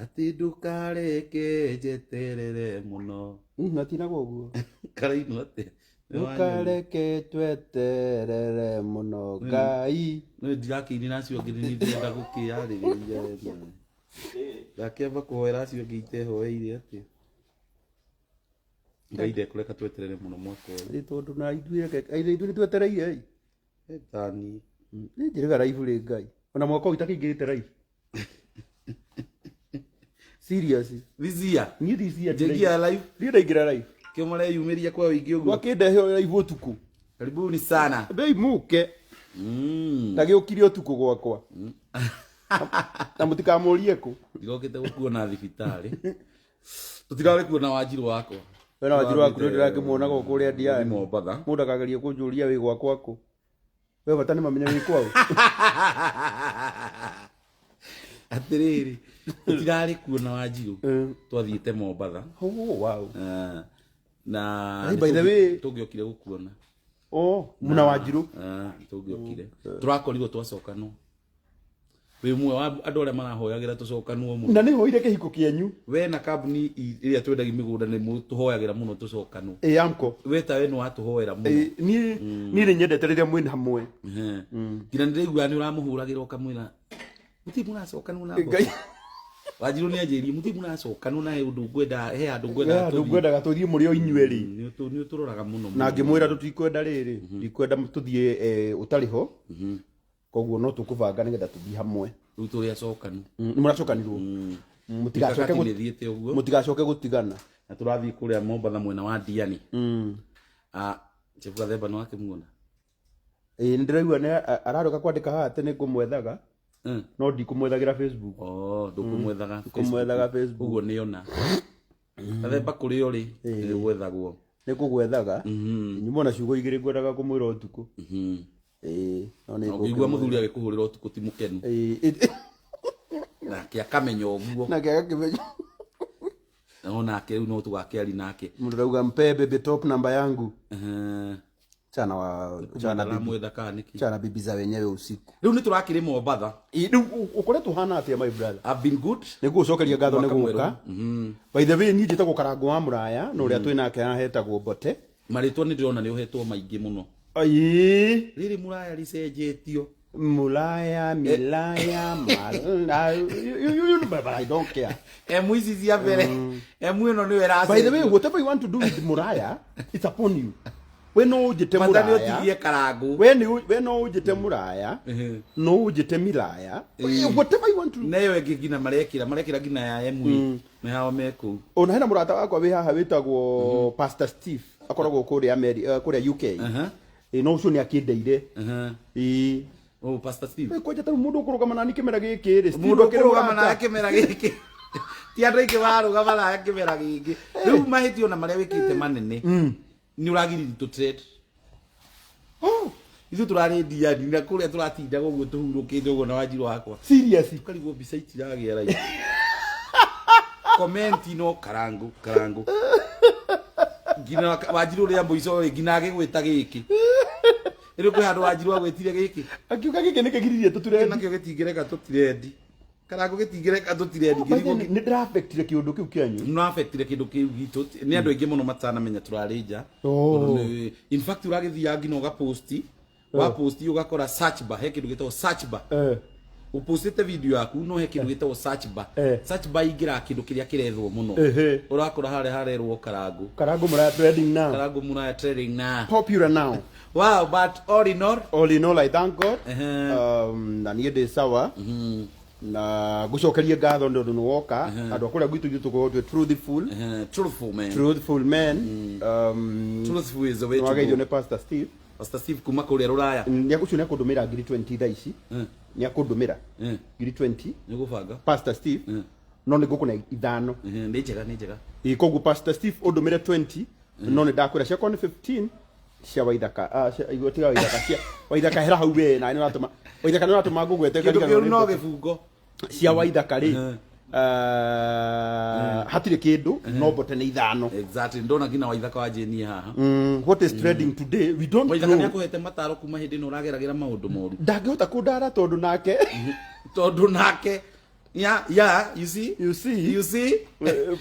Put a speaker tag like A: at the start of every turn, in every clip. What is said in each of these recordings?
A: Atĩ ndũkareke njeterere mũno.
B: Gatinagwo ũguo.
A: Karainwo atĩa? Nĩ wanyoni.
B: Ndũkareke tweterere mũno Ngai.
A: Nĩ ndirakĩinĩra acio angĩ, nĩ ndĩrenda gũkĩyarĩrĩria we mwene. Ndakĩamba kũhoera acio angĩ itehoeire atĩa? Ngai ndekũreka tweterere mũno mwaka ũyũ.
B: Ĩ tondũ na ithuĩ reke ithuĩ nĩ twetereire ĩ.
A: Tani.
B: Nĩ njĩrĩga raibu rĩ Ngai. Ona mwaka ũyũ itakĩingĩrĩte raibu. Serious.
A: This year.
B: Niĩ this year
A: Njengia live.
B: Niĩ ndaingĩra live.
A: Kĩo mareyumĩria kwa ũingĩ ũguo.
B: Gwakĩndehe live ũtukũ.
A: Karibuni sana.
B: Bei muke. Na gĩũkire ũtukũ gwakwa. Na mũtikamũrie kũ.
A: Ndirokĩte gũkuona thibitarĩ. Tũtirarĩ kuona Wanjirũ wakwa.
B: We na Wanjirũ waku nĩ ndĩrakĩmuonaga o kũrĩa Diani.
A: Mombatha.
B: Mũndũ akageria kũnjũria wĩ gwakwa kũ. We bata nĩ mamenye wĩ kwaũ.
A: Atĩrĩrĩ, tũtirarĩ kuona Wanjirũ. Twathiĩte Mombatha.
B: Oh, wow.
A: Ah, na
B: Hey, by the way-
A: tũngĩokire gũkuona.
B: Oh, muna Wanjirũ.
A: Ah, tũngĩokire. Tũrakorirwo twacokanwo. Wĩ ũmwe wa andũ arĩa marahoyagĩra tũcokanwo mũno.
B: Na nĩ hoire kĩhiko kĩanyu.
A: We na kambuni ĩrĩa twendagia mĩgũnda nĩ tũhoyagĩra mũno tũcokanwo.
B: Ĩ amko.
A: We ta we nĩ watũhoera mũno.
B: Ĩ, niĩ niĩ nĩ nyendete rĩrĩa mwĩ hamwe.
A: Ehe. Nginya nĩ ndĩraigua nĩ ũramũhũragĩra ũkamwĩra mũtirĩ mũracokanwo na
B: Ngai.
A: Mboco. Wanjirũ nĩ anjĩrire mũtirĩ mũracokanwo na he ũndũ ngwenda he handũ ngwendaga
B: Handũ
A: tũthiĩ.
B: ngwendaga tũthiĩ mũrĩ o inyuerĩ.
A: Nĩ ũtũroraga mũno.
B: Na
A: mũno.
B: ngĩmwĩra tũtikwenda rĩrĩ, ndikwenda tũthiĩ ũtarĩ ho. Koguo no tũkũbanga nĩgetha tũthiĩ hamwe.
A: Rĩu tũrĩ acokanu.
B: Nĩ mũracokanirwo. Mũtigacoke
A: Mĩkakati
B: gũ-
A: nĩ ĩthiĩte ũguo.
B: Mũtigacoke gũtigana.
A: Na tũrathiĩ kũrĩa Mombatha mwena wa Diani. Ah, Chief Gathemba nĩ wakĩmuona?
B: Ĩĩ nĩ ndĩraigua nĩ ararũka kwandĩka haha atĩ nĩ ngũmwethaga no ndikũmwethagĩra Facebook.
A: Oh, ndũkũmwethaga.
B: Ndikũmwethaga Facebook.
A: Ũguo nĩ ona. Gathemba kũrĩa ũrĩ nĩ gwethagwo.
B: Nĩ kũgwethaga. Nyuma na ciugo igĩrĩ ngwendaga kũmwĩra ũtukũ. Ĩĩ no nĩ
A: Ũngĩigua mũthuri agĩkũhũrĩra ũtukũ ti mũkenu.
B: Ĩĩ.
A: Nake akamenya ũguo.
B: Nake agakĩmenya.
A: No nake rĩu no tũgakĩari nake.
B: Mũndũ arauga mpe baby top namba yangu. Chana wa chana bibi.
A: Aramwetha kana nĩkĩ?
B: Chana bibi za wenyewe usiku.
A: Rĩu nĩ tũrakĩrĩ Mombatha.
B: Ĩĩ rĩu ũkoretwo ũhana atĩa, my brother?
A: I've been good.
B: Nĩ ngũgũcokeria ngatho nĩ
A: Mwaka mwerũ.
B: gũka. By the way, niĩ njĩtagwo Karangũ wa Mũraya, na ũrĩa twĩ nake haha etagwo Mbote.
A: Marĩtwa nĩ ndĩrona nĩ ũhetwo maingĩ mũno.
B: Ĩĩ.
A: Rĩrĩ Mũraya rĩcenjetio.
B: Mulaya, Milaya, Mal, you, but I don't care.
A: Emu ici cia mbere. Emu ĩno nĩyo ĩracenjio.
B: By the way, whatever you want to do with Muraya, it's upon you. We no ũnjĩte
A: Bata nĩ
B: Muraya.
A: ũtigie Karangũ.
B: We nĩ we no ũnjĩte Muraya. No ũnjĩte Milaya. Whatever you want to do.
A: Na ĩyo ĩngĩ nginya marekĩra nginya ya emu. Nĩ hao me kũu.
B: Ona hena mũrata wakwa wĩ haha wĩtagwo Pastor Steve, akoragwo kũrĩa kũrĩa UK. Ĩ no ũcio nĩ akĩndeire. Ĩ.
A: Oh, Pastor Steve.
B: Ĩ, kwanja ta rĩu mũndũ ũkũrũgama nani kĩmera gĩkĩ rĩ, Steve
A: Mũndũ
B: akĩrĩ
A: ũkũrũgama
B: mũrata.
A: nawe kĩmera gĩkĩ. Ti andũ aingĩ marũgama nawe kĩmera gĩkĩ. Rĩu mahĩtia ona marĩa wĩkĩte manene. Nĩ ũragiririe tũ trade.
B: Oh.
A: Ithuĩ tũrarĩ Diani na kũrĩa tũratindaga ũguo tũhurũkĩte ũguo na Wanjirũ wakwa.
B: Serious.
A: Tũkarigwo mbica itiragĩa raithi. Comment no Karangũ, Karangũ. Nginya Wanjirũ rĩa mũico rĩ, nginya agĩgwĩta gĩkĩ. Rĩu kwĩ handũ Wanjirũ agwĩtire gĩkĩ.
B: Akiuga gĩkĩ nĩkĩo giririe tũtirendi.
A: Nakĩo gĩtingĩreka tũtirendi. Karangũ gĩtingĩreka tũtirendi.
B: By the way, nĩ ndĩrafectire kĩũndũ kĩu kĩanyu.
A: Nĩ affectire kĩndũ kĩu gitũ. Nĩ andũ aingĩ mũno matanamenya tũrarĩ nja.
B: Oh.
A: Tondũ in fact ũragĩthiaga nginya ũgaposti. Waposti ũgakora search bar, he kĩndũ gĩtagwo search bar. Ũpostĩte video yaku no he kĩndũ gĩtagwo search bar. Search bar ingĩraga kĩndũ kĩrĩa kĩrethwo mũno. Ũrakora harĩa harerwo Karangũ.
B: Karangũ Muraya trending now.
A: Karangũ Muraya trending now.
B: Popular now.
A: Wow, but all in all,
B: All in all, I thank God. Na niĩ ndĩ sawa. Na ngũcokerie ngatho nĩ ũndũ nĩ woka. Andũ a kũrĩa gwitũ ithuĩ tũkoragwo twĩ truthful.
A: Truthful man.
B: Truthful man.
A: Truthful is the way to
B: Nĩwageithio
A: go.
B: nĩ Pastor Steve.
A: Pastor Steve kuma kũrĩa Rũraya.
B: Nĩ ũcio nĩ akũndũmĩra ngiri 20 thaa ici. Nĩ akũndũmĩra ngiri 20.
A: Nĩ gũbanga.
B: Pastor Steve. No nĩ ngũkũne ithano.
A: Nĩ njega, nĩ njega.
B: Ĩ, koguo Pastor Steve ũndũmĩre 20 no nĩ ndakwĩra ciakwa nĩ 15 cia Waithaka. Ah, cia igua tiga Waithaka, cia Waithaka hera hau we na nĩ ũratũma Waithaka nĩ ũratũma ngũgwete
A: Kĩndũ
B: ngariganĩrwo
A: kĩũru
B: nĩ
A: no
B: mboco.
A: gĩbungo.
B: Cia Waithaka rĩ, hatirĩ kĩndũ no mbote nĩ ithano.
A: Exactly, ndona nginya Waithaka wa Jane haha.
B: What is trending today we don't
A: Waithaka nĩ
B: know.
A: akũhete mataro kuma hĩndĩ ĩno ũrageragĩra maũndũ moru.
B: Ndangĩhota kũndara tondũ nake
A: Tondũ nake Yeah, you see?
B: You see?
A: You see?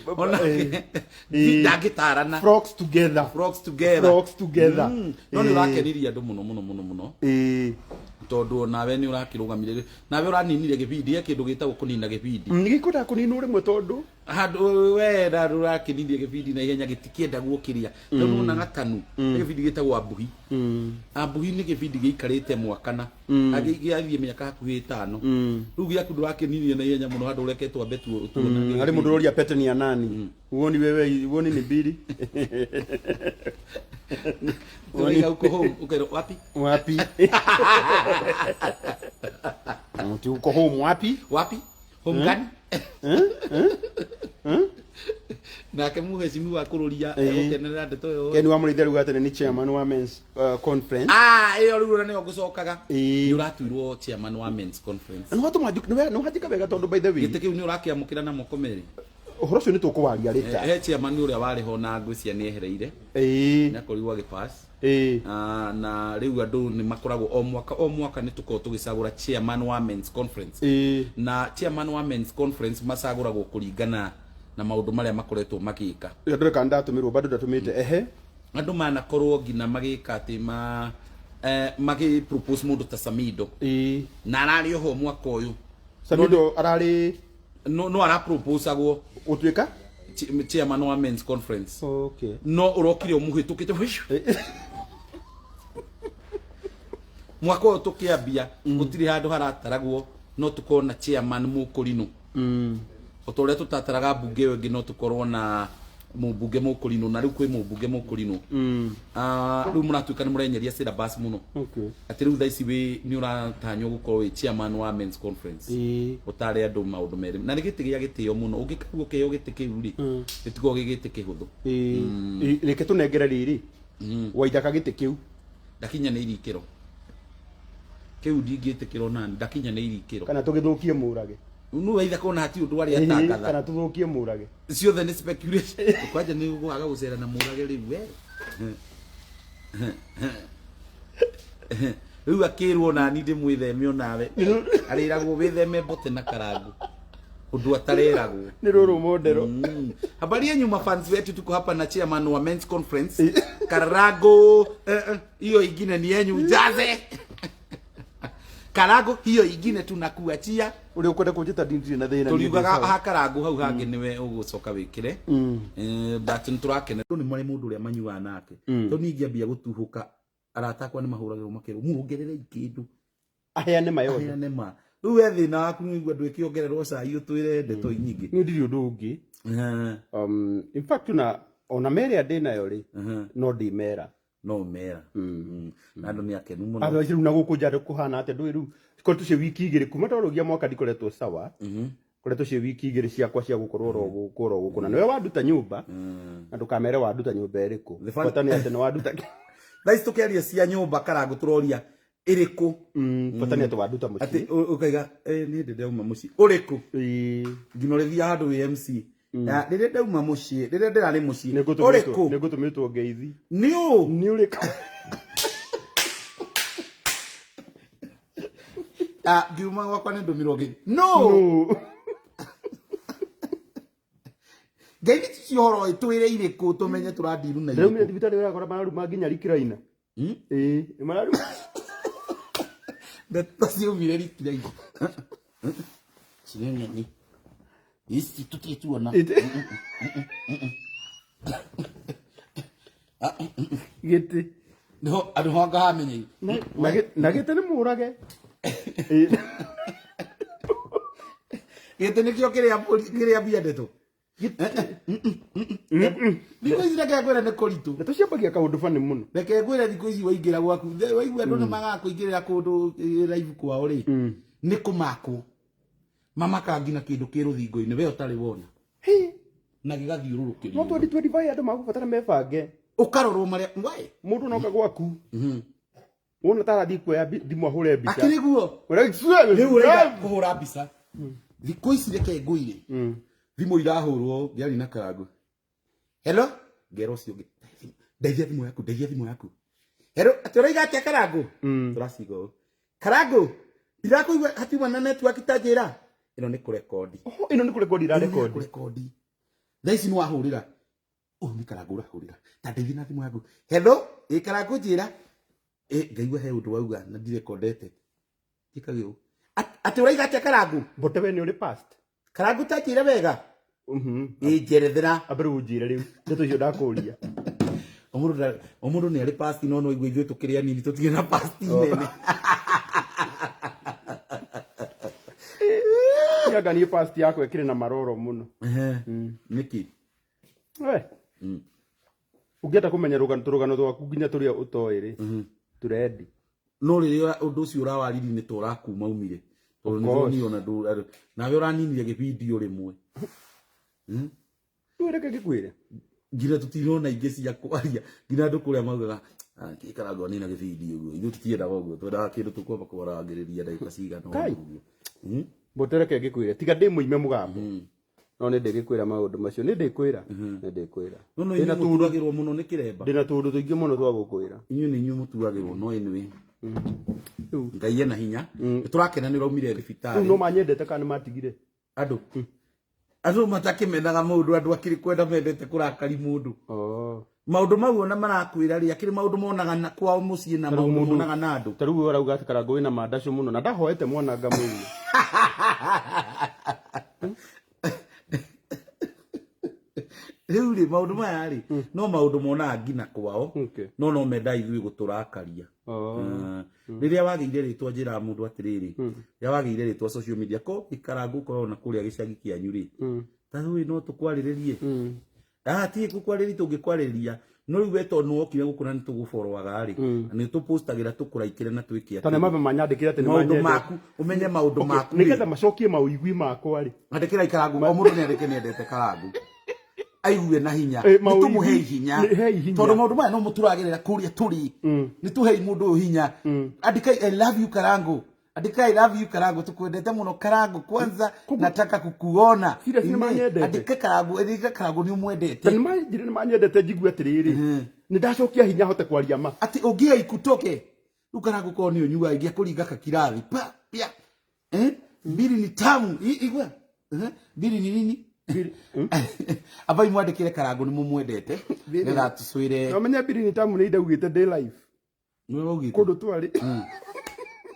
A: Ona
B: Eh,
A: ndangĩtarana.
B: Frogs together.
A: Frogs together.
B: Frogs together.
A: No nĩ ũrakenirie andũ mũno mũno mũno mũno. Tondũ nawe nĩ ũrakĩrũgamire, nawe ũraninire gĩbindi, he kĩndũ gĩtagwo kũnina gĩbindi.
B: Nĩ gĩkwendaga kũninwo rĩmwe tondũ
A: Handũ we na ũrakĩnirie gĩbindi na ihenya gĩtikĩenda gũkĩria. Rĩu nĩwona gatanu, nĩ gĩbindi gĩtagwo Ambuhi. Ambuhi nĩ gĩbindi gĩikarĩte mwaka na gĩathiĩ mĩaka hakuhĩ 5. Rĩu gĩaku ndũrakĩninie na ihenya mũno handũ ũreke twambe tuone.
B: Harĩ mũndũ ũroria pete ni ya nani? Uoni wewe, uoni ni mbili.
A: Tuweka huko home, ukaenda wapi?
B: Wapi? Mtu uko home wapi?
A: Wapi? Home gani? Nake muheshimiwa kũrũria gũkenerera ndeto ĩyo.
B: Ken wa Mũrĩithi arauga atĩ nĩ chairman wa men's conference.
A: Ah, ĩyo rĩu ona nĩyo ngũcokaga. Nĩ ũratuirwo chairman wa men's conference.
B: Na nĩwatũma nĩwanjĩka wega tondũ by the way
A: Gĩtĩ kĩu nĩ ũrakĩamũkĩra na moko merĩ.
B: Ũhoro ũcio nĩ tũkũwaria rĩta.
A: He chairman ũrĩa warĩ ho na ngwĩciria nĩ ehereire. Nĩ akorirwo agĩpass. Na rĩu andũ nĩ makoragwo o mwaka o mwaka nĩ tũkoragwo tũgĩcagũra chairman wa men's conference. Na chairman wa men's conference macagũragwo kũringana na maũndũ marĩa makoretwo magĩka.
B: Ĩyo ndũrĩ kana ndatũmĩrwo bado ndatũmĩte ehe.
A: Andũ manakorwo nginya magĩka atĩ ma magĩ propose mũndũ ta Samido. Na ararĩ oho mwaka ũyũ.
B: Samido ararĩ
A: no araproposagwo
B: gũtuĩka
A: chairman wa men's conference.
B: Okay.
A: No ũrokire ũmũhĩtũkĩte. Mwaka ũyũ tũkĩambia gũtirĩ handũ harataragwo no tũkorwo na chairman mũkũrinũ. O ta ũrĩa tũtataraga mbunge ĩyo ĩngĩ no tũkorwo na mũmbunge mũkũrinũ, na rĩu kwĩ mũmbunge mũkũrinũ. Rĩu mũratuĩka nĩ mũrenyeria syllabus mũno. Atĩ rĩu thaa ici nĩ ũratanywo gũkorwo wĩ chairman wa men's conference. Ũtare andũ maũndũ merĩ. Na nĩ gĩtĩ gĩa gĩtĩo mũno. Ũngĩkaigua ũkĩheo gĩtĩ kĩu rĩ, gĩtikoragwo gĩ gĩtĩ kĩhũthũ.
B: Reke tũnengere rĩrĩ. Waithaka gĩtĩ kĩu.
A: Ndakinyanĩirie ikĩro. Kĩu ndingĩtĩkĩrwo nani, ndakinyanĩirie ikĩro.
B: Kana tũgĩthũkie mũrage.
A: Nũ Waithaka ona hatirĩ ũndũ arĩa atangatha.
B: Kana tũthũkie mũrage.
A: Ciothe nĩ speculation. Kwanja nĩ ũgũaga gũcera na mũrage rĩu we. Rĩu akĩrwo nani ndĩmwĩtheme onawe. Arĩragwo wĩtheme mbote na karangu. Ũndũ atareragwo.
B: Nĩ rũrũ mondero.
A: Habari yenyu mafans wetu, tuko hapa na chairman wa men's conference. Karago, hiyo ingine ni yenyu jaze. Karago hiyo ingine tunakuachia.
B: Uri ukwenda kunjita ndindire na thina.
A: Turiugaga ha Karago hau hangi niwe ugucoka wikire. But niturakena. Nĩ marĩ mũndũ ũrĩa manyuaga nake. Tondũ niĩ ingĩambia gũtuhũka arata akwa nĩ mahũragĩrwo makerwo muongerere kĩndũ.
B: Aheane ma yothe.
A: Aheane ma. Rĩu we thĩna waku nĩ ũigua ndwĩkĩongererwo cai ũtwĩre ndeto nyingĩ.
B: Niĩ ndirĩ ũndũ ũngĩ. In fact ona mere ndĩ nayo rĩ, no ndĩmera.
A: No mera. Na andũ nĩ akenu mũno.
B: Andũ acio rĩu na gũkũ nja kũhana atĩa ndũĩ rĩu koretwo cie wiki igĩrĩ kuma twarũgia mwaka ndikoretwo sawa. Koretwo cie wiki igĩrĩ ciakwa cia gũkorwo oro gũkũ oro gũkũ na nĩwe wanduta nyũmba. Na ndũkamere wanduta nyũmba ĩrĩkũ. Bata nĩ atĩ nĩ wanduta.
A: Thaa ici tũkĩaria cia nyũmba Karangu tũroria ĩrĩkũ?
B: Bata nĩ atĩ wanduta mũciĩ.
A: Atĩ ũkaiga, nĩ hĩndĩ ndauma mũciĩ. Ũrĩkũ? Nginya ũrĩthiaga handũ wĩ MC. Na rĩrĩa ndauma mũciĩ, rĩrĩa ndĩrarĩ mũciĩ, ũrĩkũ?
B: Nĩngũtũmĩtwo ngeithi.
A: Nĩ ũ?
B: Nĩ ũrĩkũ?
A: Ngiuma gwakwa nĩ ndũmirwo ngeithi. No!
B: No!
A: Ngeithi ti cio ũhoro ĩ, twĩre irĩkũ tũmenye tũrandiru na
B: Ndĩraumire
A: irĩkũ.
B: thibitarĩ ũrakora mararuma nginya rikiraina. Ĩĩ, mararuma.
A: Ndeto ciaumire rikiraina. Cirĩ ng'eni. Ici tũtirĩ tuona.
B: Gĩtĩ.
A: Nĩho andũ hanga hamenye.
B: Na gĩtĩ nĩ mũrage.
A: Gĩtĩ nĩkĩo kĩrĩa mbia ndeto. Thikũ ici reke ngwĩre nĩ kũritũ.
B: Ndeto ciambagia kaũndũ bani mũno.
A: Reke ngwĩre thikũ ici waingĩra gwaku, waigua andũ nĩ magaga kũingĩrĩra kũndũ live kwao rĩ, nĩ kũmakwo. Mamakaga nginya kĩndũ kĩ rũthingo-inĩ we ũtarĩ wona. Na gĩgathiũrũrũkĩrio.
B: No 2025 andũ magũbatara mebange.
A: Ũkarorwo marĩa, why?
B: Mũndũ noka gwaku. Wona ta arathiĩ kuoya thimũ ahũre mbica.
A: Akĩrĩ guo.
B: Ũrĩa
A: Rĩu ũrenda kũhũra mbica. Thikũ ici reke ngũire. Thimũ irahũrwo ngĩaria na Karangu. Hello? Ngera ũcio ũngĩ. Ndeithia thimũ yaku, ndeithia thimũ yaku. Hello, atĩ ũraiga atĩa Karangu? Tũraciga ũũ. Karangu, ndirakũigua hatiuma na network ta njĩra. Ĩno nĩ kũrekondi.
B: Oho, ĩno nĩ kũrekondi irarekondi.
A: Kũrekondi. Thaa ici nĩ wahũrĩra. Ũyũ nĩ Karangũ ũrahũrĩra. Ta ndeithie na thimũ yaku. Hello, ĩ Karangũ njĩra. Ĩ ngaigua he ũndũ wauga na ndirekondete. Njĩkage ũũ. Atĩ ũraiga atĩa Karangũ?
B: Mbote we nĩ ũrĩ past.
A: Karangũ ta njĩre wega. Ĩ njerethera.
B: Ambe rĩu ũnjĩre rĩu ndeto icio ndakũria.
A: O mũndũ nĩ arĩ past no no igue ithuĩ tũkĩrĩ anini tũtirĩ na past nene.
B: Anga niĩ past yakwa ĩkĩrĩ na maroro mũno.
A: Nĩkĩ?
B: We. Ũngĩenda kũmenya rũgano tũrũgano twaku nginya tũrĩa ũtoĩ rĩ, tũrendi.
A: No rĩrĩa ũndũ ũcio ũrawaririe nĩ ta ũrakuma umire. Tondũ nĩ ndĩronire ona nawe ũraninire gĩbindio rĩmwe.
B: Rĩu reke ngĩkwĩre.
A: Nginya tũtirona ingĩ cia kwaria. Nginya andũ kũrĩa maugaga, "Ah, Karangũ anina gĩbindi ũguo." Ithuĩ tũtiendaga ũguo. Twendaga kĩndũ tũkwamba kwarangĩrĩria ndagĩka cigana
B: Kai.
A: ũguo.
B: Mbote reke ngĩkwĩre. Tiga ndĩ mũime mũgambo. No nĩ ndĩgĩkwĩra maũndũ macio. Nĩ ndĩkwĩra. Nĩ ndĩkwĩra.
A: No no inyuĩ mũtuagĩrwo mũno nĩ kĩremba.
B: Ndĩna tũũndũ tũingĩ mũno twa gũkwĩra.
A: Inyuĩ nĩ inyuĩ mũtuagĩrwo no anyway.
B: Rĩu
A: Ngai ena hinya. Nĩ tũrakena nĩ ũraumire thibitarĩ.
B: no manyendete kana nĩ matigire.
A: Andũ. Andũ matakĩmenaga maũndũ, andũ akĩrĩ kwenda mendete kũrakari mũndũ. Maũndũ mau ona marakwĩra rĩ, akĩrĩ maũndũ monaga na kwao mũciĩ na maũndũ monaga na andũ.
B: Ta rĩu we ũrauga atĩ Karangũ wĩna mandacũ mũno na ndahoete mwana ngamũigua.
A: Rĩu rĩ, maũndũ maya rĩ, no maũndũ monaga nginya kwao, no no mendaga ithuĩ gũtũrakaria. Rĩrĩa wagĩire rĩtwa njĩraga mũndũ atĩrĩrĩ, rĩrĩa wagĩire rĩtwa social media, ko Karangũ ũkoragwo na kũrĩa gĩcagi kĩanyu rĩ, ta rĩu no tũkwarĩrĩrie. Ti gũkwarĩrĩria tũngĩkwarĩrĩria, no rĩu we tondũ nĩwokire gũkũ na nĩtũgũboroaga rĩ, na nĩtũpostagĩra tũkũraikĩre na twĩke atĩ.
B: Ta nĩ mambe manyandĩkĩre atĩ nĩ
A: Maũndũ
B: manyendete.
A: maku, ũmenye maũndũ maku rĩ.
B: Nĩgetha macokie maũigui makwa rĩ.
A: Andĩkĩra Karangũ, o mũndũ nĩandĩke nĩendete Karangũ. Aigue na hinya.
B: Eh,
A: Nĩ tũmũhei hinya.
B: Nĩ hei hinya.
A: Tondũ maũndũ maya no mũtũragĩrĩra kũrĩa tũrĩ. Nĩ tũhei mũndũ ũyũ hinya. Andĩkai I love you Karangũ. Andĩkai I love you Karangũ, tukwendete mũno Karangũ, kwanza nataka kukuona.
B: Serious, nĩ manyendete.
A: Andĩka Karangũ, andĩka Karangũ nĩ ũmwendete.
B: Ta nĩ manjire nĩ manyendete njigue atĩrĩrĩ. Nĩ ndacokia hinya hote kwaria ma.
A: Atĩ ũngĩhe ikutoke. Rĩu Karangũ korwo nĩ ũnyuaga ingĩakũringa kakirathi. Pa, pia. Mbiri ni tamu. Igua. Mbiri ni nini? Abai mwandĩkĩre Karangũ nĩ mũmwendete. Nĩgetha tũcwĩre.
B: No menye mbiri ni tamu nĩ ndaugĩte ndĩ live.
A: Nĩwe waugĩte?
B: Kũndũ twarĩ.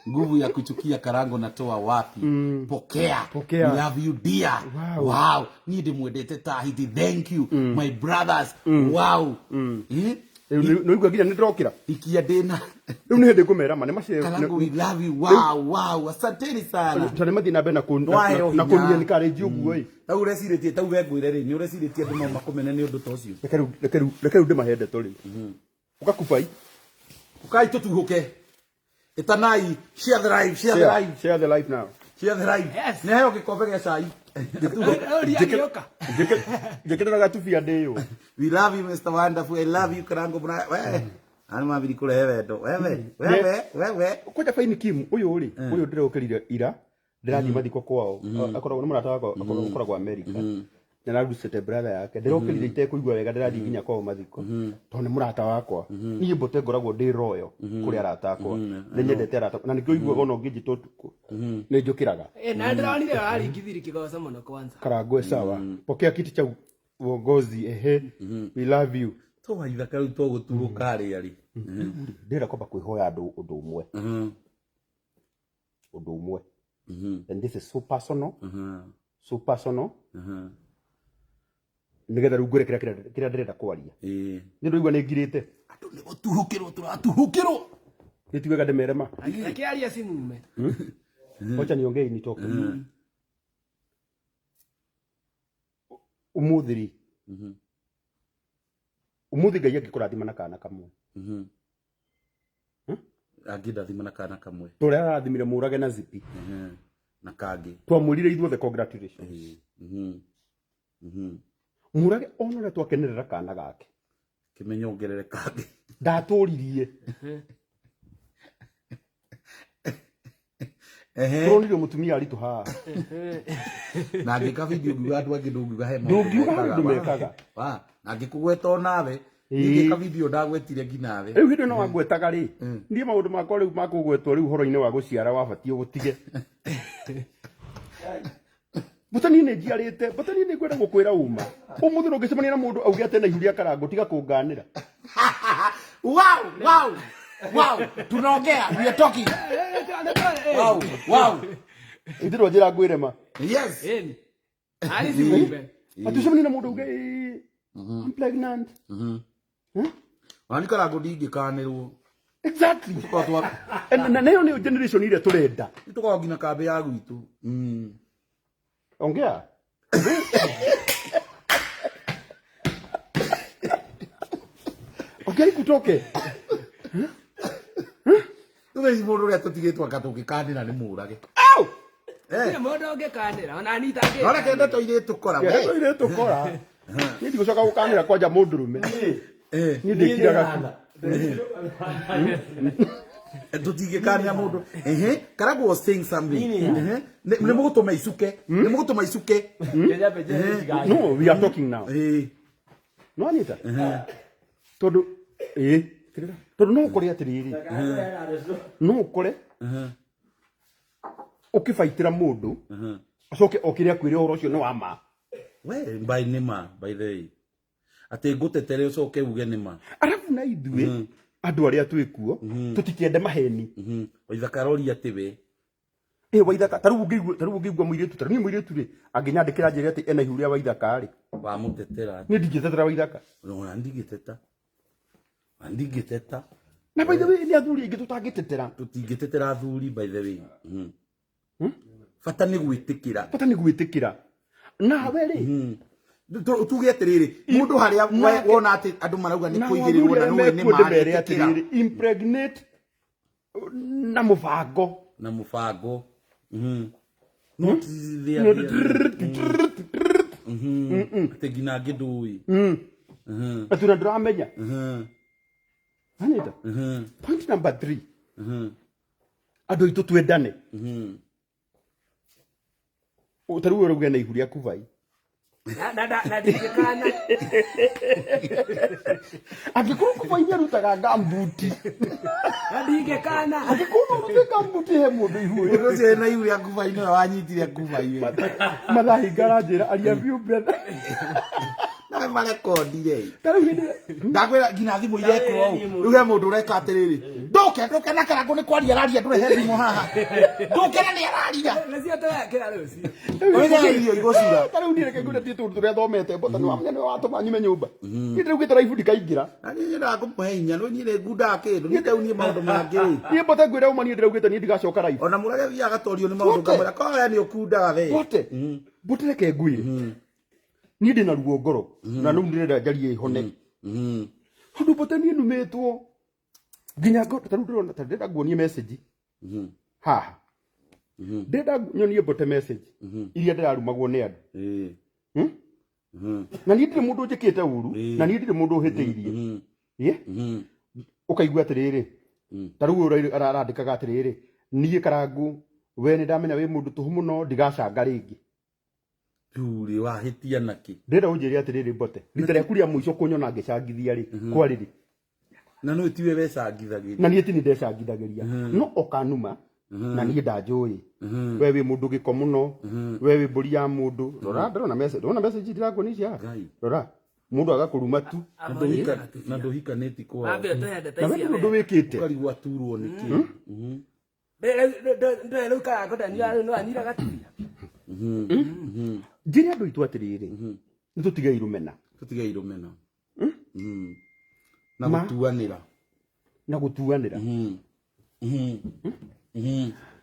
A: Nguvu ya kuchukia Karangũ natoa wapi? Pokea.
B: Pokea.
A: We love you dear.
B: Wow.
A: Wow. Niĩ ndĩmwendete ta hiti. Thank you. My brothers. Wow.
B: Rĩu nĩ ũigua nginya nĩ ndĩrokĩra.
A: Ikia ndĩna.
B: Rĩu nĩ hĩndĩ ngũmera ma, nĩ mace-
A: Karangũ, we love you. Wow, wow. Asanteni sana.
B: Ta nĩ mathiĩ na mbere na
A: Nĩwaheo
B: na
A: hinya.
B: kũnia encourage ũguo ĩ.
A: Tau ũrecirĩtie, tau we ngwĩre rĩ, nĩ ũrecirĩtie andũ no makũmene nĩ ũndũ ta ũcio.
B: Reke rĩu, reke rĩu, reke rĩu ndĩmahe ndeto rĩu. Ũka kubai.
A: Ukai tũtuhũke. Ĩtanai, share the live, share the live.
B: Share the live now.
A: Share the live.
C: Yes.
A: Nĩ heo gĩkombe gĩa cai.
B: Njĩkĩrĩra gatubia ndĩyo.
A: We love you Mr. Wonderful. I love you Karangũ Bra. We. Ani mabiri kũrehe wendo. Wewe, wewe, wewe.
B: Kwanja Faini Kim ũyũ rĩ, ũyũ ndĩrokĩrire ira, ndĩrathiĩ mathiko kwao. Akoragwo nĩ mũrata wakwa, akoragwo America. Nĩ ararucĩte brother yake. Ndĩrokĩrire itekũigua wega, ndĩrathiĩ nginya kwao mathiko. Tondũ nĩ mũrata wakwa. Niĩ mbote ngoragwo ndĩ royal kũrĩ arata akwa. Nĩ nyendete arata na nĩkĩo ũiguaga ona ũngĩnjĩta ũtukũ. Nĩ njũkĩraga.
C: Na ndĩronire ũraringithirie kĩgoco mũno kwanza.
B: Karangũ sawa. Pokea kiti cha uongozi, ehe. We love you.
A: To waithaka rĩu to gũtuthũka rĩa rĩ.
B: Ndĩrenda kwamba kwĩhoya andũ ũndũ ũmwe. Ũndũ ũmwe. And this is so personal. So personal. Nĩgetha rĩu ngwĩre kĩrĩa ndĩrenda kwaria. Nĩ ndũigua nĩ ngirĩte.
A: Andũ nĩ gũtuhũkĩrwo tũratuhũkĩrwo.
B: Nĩ ti wega ndĩmere ma.
C: Akĩaria simume.
B: Wacha niongee nitoke. Ũmũthĩ rĩ. Ũmũthĩ Ngai angĩkũrathima na kana kamwe.
A: Angĩndathima na kana kamwe.
B: Ta ũrĩa arathimire Mũrage na Zipi.
A: Na kangĩ.
B: Twamwĩrire ithuothe congratulations. Mũrage ona ũrĩa twakenerera kana gake.
A: Kĩmenyo ongerere kangĩ.
B: Ndatũririe. Tũronire mũtumia aritũ haha.
A: Na angĩka video ngiuga andũ angĩ ndũngiuga he maũndũ
B: Ndũngiuga
A: mekaga.
B: andũ mekaga.
A: Wa, na angĩkũgweta onawe, ngĩka video ndagwetire nginya nawe.
B: Rĩu hĩndĩ ĩno wangwetaga rĩ, niĩ maũndũ makwa rĩu makũgwetwo rĩu ũhoro-inĩ wa gũciara wabatiĩ ũgũtige. Mbũta niĩ nĩ njiarĩte, mbũta niĩ nĩ ngwenda gũkwĩra uma. Ũmũthĩ ndũngĩcemania na mũndũ auge atĩ ena ihu rĩa karangũ tiga kũnganĩra.
A: Wow, wow, wow. Tunaongea, we are talking. Wow, wow.
B: Ithe ndwanjĩra ngwĩre ma.
A: Yes.
C: Ĩni. Ari si mume.
B: Atĩ ũcemanie na mũndũ auge "Ĩĩ, I'm pregnant.
A: Wani karangũ ndingĩkanĩrwo.
B: Exactly.
A: Tũkoragwo
B: Na ĩyo nĩyo generation ĩrĩa tũrenda.
A: Tũkoragwo nginya kambĩ ya gwitũ.
B: Ongea. Ongea ikutoke.
A: Tũthaa ici mũndũ ũrĩa tũtigĩtwo anga tũngĩkanĩra nĩ mũrage.
B: Au!
C: Gũtirĩ mũndũ ũngĩkanĩra ona niĩ itangĩkanĩra.
A: Nona kenda tũirĩtu kora we.
B: Kenda tũirĩtu kora. Niĩ ndigũcoka gũkanĩra kwanja mũndũrũme. Niĩ ndĩkiraga tu.
A: Tũtingĩkanĩra mũndũ. Ehe, Karangũ was saying something. Ehe. Nĩ mũgũtũma icuke. Nĩ mũgũtũma icuke.
B: No, we are talking now. No anyita? Tondũ ĩĩ, tondũ no ũkore atĩrĩrĩ, no ũkore ũkĩbaitĩra mũndũ acoke okĩre akwĩre ũhoro ũcio nĩ wa ma.
A: We by nĩ ma, by the way. Atĩ ngũtetere ũcoke uge nĩ ma.
B: Arabu na ithuĩ andũ arĩa twĩ kuo tũtikende maheni.
A: Waithaka aroria atĩ we.
B: Ĩ Waithaka, ta rĩu ũngĩigua, ta rĩu ũngĩigua mũirĩtu, ta rĩu niĩ mũirĩtu rĩ, angĩnyandĩkĩra anjĩre atĩ ena ihu rĩa Waithaka rĩ.
A: Wamũtetera.
B: Niĩ ndingĩtetera Waithaka.
A: Ona ndingĩteta. Ona ndingĩteta.
B: Na by the way, nĩ athuri aingĩ tũtangĩtetera.
A: Tũtingĩtetera athuri by the way. Bata nĩ gwĩtĩkĩra.
B: Bata nĩ gwĩtĩkĩra. Nawe rĩ.
A: Tuge atĩrĩrĩ, mũndũ harĩa wona atĩ andũ marauga nĩ kũigĩrĩrwo na nĩwe nĩ
B: marĩtĩkĩra. Atĩrĩrĩ, impregnate na mũbango.
A: Na mũbango. Not there. Atĩ nginya angĩ ndũĩ.
B: Atĩ ona ndũramenya. Anyita? Point number 3. Andũ aitũ twendane. Ta rĩu ũrauga na ihu rĩaku vai.
C: Na ndingĩkana.
B: Angĩkorwo kubai nĩarutaga ngambuti.
C: Na ndingĩkana.
B: Angĩkorwo no ũrute ngambuti he mũndũ ihu.
A: Mũndũ ũcio ena ihu rĩa kubai nĩwe wanyitire kubai we.
B: Mathahinga aranjĩra aria biũ brother.
A: Nawe marekondire.
B: Ta rĩu hĩndĩ ĩrĩa-
A: Ndakwĩra nginya thimũ irekwo ũũ. Rĩu he mũndũ ũreka atĩrĩrĩ. Ndũke, ndũke na Karangũ nĩ kwaria araria ndũrehe thimũ haha. Ndũke na nĩ araria.
C: Nĩcio tũrekĩra rũciũ.
A: Ũrĩa irio igũcura.
B: Ta rĩu niĩ reke ngwĩre tie tũndũ tũrĩa thomete mbota nĩ wamenya nĩwe watũma nyume nyũmba. Niĩ ndĩraugĩte raibu ndikaingĩra.
A: Na niĩ nyendaga kũmũhe hinya, no niĩ nĩ ngundaga kĩndũ, niĩ rĩu niĩ maũndũ mangĩ rĩ.
B: Niĩ mbote ngwĩre ũma niĩ ndĩraugĩte niĩ ndigacoka raibu.
A: Ona mũrage thiaga agatorio nĩ maũndũ ngamwĩra koya nĩ ũkundaga we.
B: Mbote. Mbote reke ngwĩre. Niĩ ndĩna ruo ngoro na rĩu ndĩrenda njarie ĩhone. Tondũ mbote niĩ numĩtwo nginya ta rĩu ndĩrona ta ndĩrenda nguonie message haha. Ndĩrenda nyonie mbote message iria ndĩrarumagwo nĩ andũ. Na niĩ ndirĩ mũndũ njĩkĩte ũru, na niĩ ndirĩ mũndũ ũhĩtĩirie. Ũkaigua atĩrĩrĩ, ta rĩu ũyũ arandĩkaga atĩrĩrĩ, niĩ Karangũ, we nĩ ndamenya wĩ mũndũ tũhũ mũno, ndigacanga rĩngĩ.
A: Rĩu rĩ, wahĩtia nakĩ?
B: Ndĩrenda ũnjĩre atĩrĩrĩ Mbote, rita rĩaku rĩa mũico kũnyona ngĩcangithia rĩ, kwarĩ rĩ?
A: Na nĩ tiwe wecangithagĩria.
B: Na niĩ ti niĩ ndecangithagĩria. No ũkanuma, na niĩ ndanjũĩ. We wĩ mũndũ gĩko mũno, we wĩ mbũri ya mũndũ. Rora, ndĩrona message, ndĩrona message ndĩrakuonia ici haha.
A: Ngai.
B: Rora, mũndũ agakũruma tu.
A: Na ndũhikanĩti kwao.
C: Wambe ũtũhe ndeto
B: Na we
C: ici
B: ndũrĩ ũndũ wĩkĩte.
A: Ũkarigwo aturwo nĩkĩ.
C: Ndũĩ rĩu Karangũ ndanyua rĩu no anyire gatubia.
B: Njĩre andũ aitũ atĩrĩrĩ, nĩ tũtige irũmena.
A: Tũtige irũmena. Na gũtuanĩra.
B: Na gũtuanĩra.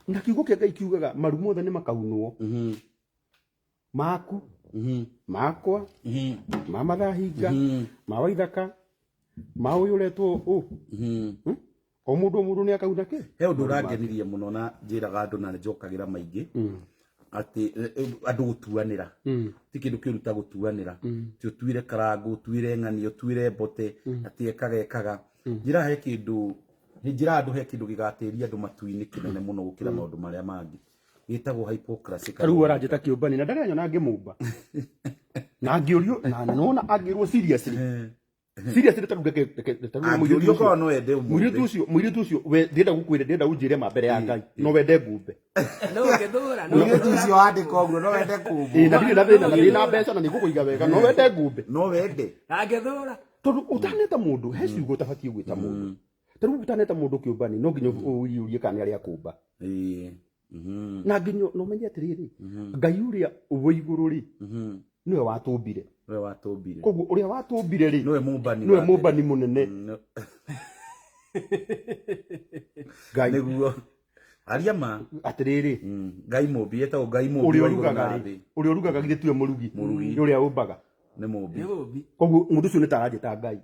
B: Na kiugo kĩa Ngai kiugaga maru mothe nĩ makaunwo. Maku, makwa, ma Mathahinga, ma Waithaka, ma ũyũ ũretwo ũ. O mũndũ o mũndũ nĩ akauna kĩ?
A: He ũndũ ũrangenirie mũno na njĩraga andũ na njokagĩra maingĩ. Atĩ andũ gũtuanĩra. Ti kĩndũ kĩũru ta gũtuanĩra. Ti ũtuire Karangũ, ũtuire ng'ani, ũtuire Mbote, atĩ ekaga ekaga. Njĩra he kĩndũ, njĩra andũ he kĩndũ gĩgatĩria andũ matu-inĩ kĩnene mũno gũkĩra maũndũ marĩa mangĩ. Gĩtagwo hypocrisy.
B: Rĩu aranjĩta kĩũmbani na ndaranyona ngĩmũmba. Na ngĩũrio, na nona angĩrwo seriously. Seriously, ta reke reke ta rĩu mũirĩtu
A: Angĩũrio
B: ũcio
A: korwo no wende ũmũmbe.
B: Mũirĩtu ũcio we ndĩrenda gũkwĩra, ndĩrenda ũnjĩre ma mbere ya Ngai, no wende ngumbe?
C: No ũngĩthũra, no
A: Mũirĩtu
C: ũngĩthũra.
A: ũcio wandĩka ũguo no wende kũmbwo?
B: Ĩ, na ndirĩ na thĩna, na ndĩ na mbeca na nĩngũkũiga wega, no wende ngumbe?
A: No wende.
C: Angĩthũra.
B: Tondũ ũtaneta mũndũ, he ciugo ũtabatiĩ gwĩta mũndũ. Ta rĩu ũtaneta mũndũ kĩũmbani, no nginya ũyũrie kana nĩ arĩa kũmba. Na nginya na ũmenye atĩrĩrĩ, Ngai ũrĩa wĩ igũrũ rĩ, nĩwe watũmbire.
A: Nĩwe watũmbire.
B: Koguo ũrĩa watũmbire rĩ,
A: Nĩwe mũmbani
B: nĩwe
A: wa mbere.
B: Mũmbani mũnene. Ngai.
A: Nĩguo aria ma.
B: Atĩrĩrĩ,
A: Ngai mũmbi, etagwo Ngai mũmbi
B: ũrĩa
A: wa igũrũ
B: ũrugaga
A: na
B: rĩ,
A: thĩ.
B: Ũrĩa ũrugaga githĩ tiwe mũrugi?
A: Mũrugi.
B: Nĩ ũrĩa ũmbaga.
A: Nĩ mũmbi.
C: Nĩ mũmbi.
B: Koguo mũndũ ũcio nĩ ta aranjĩta Ngai.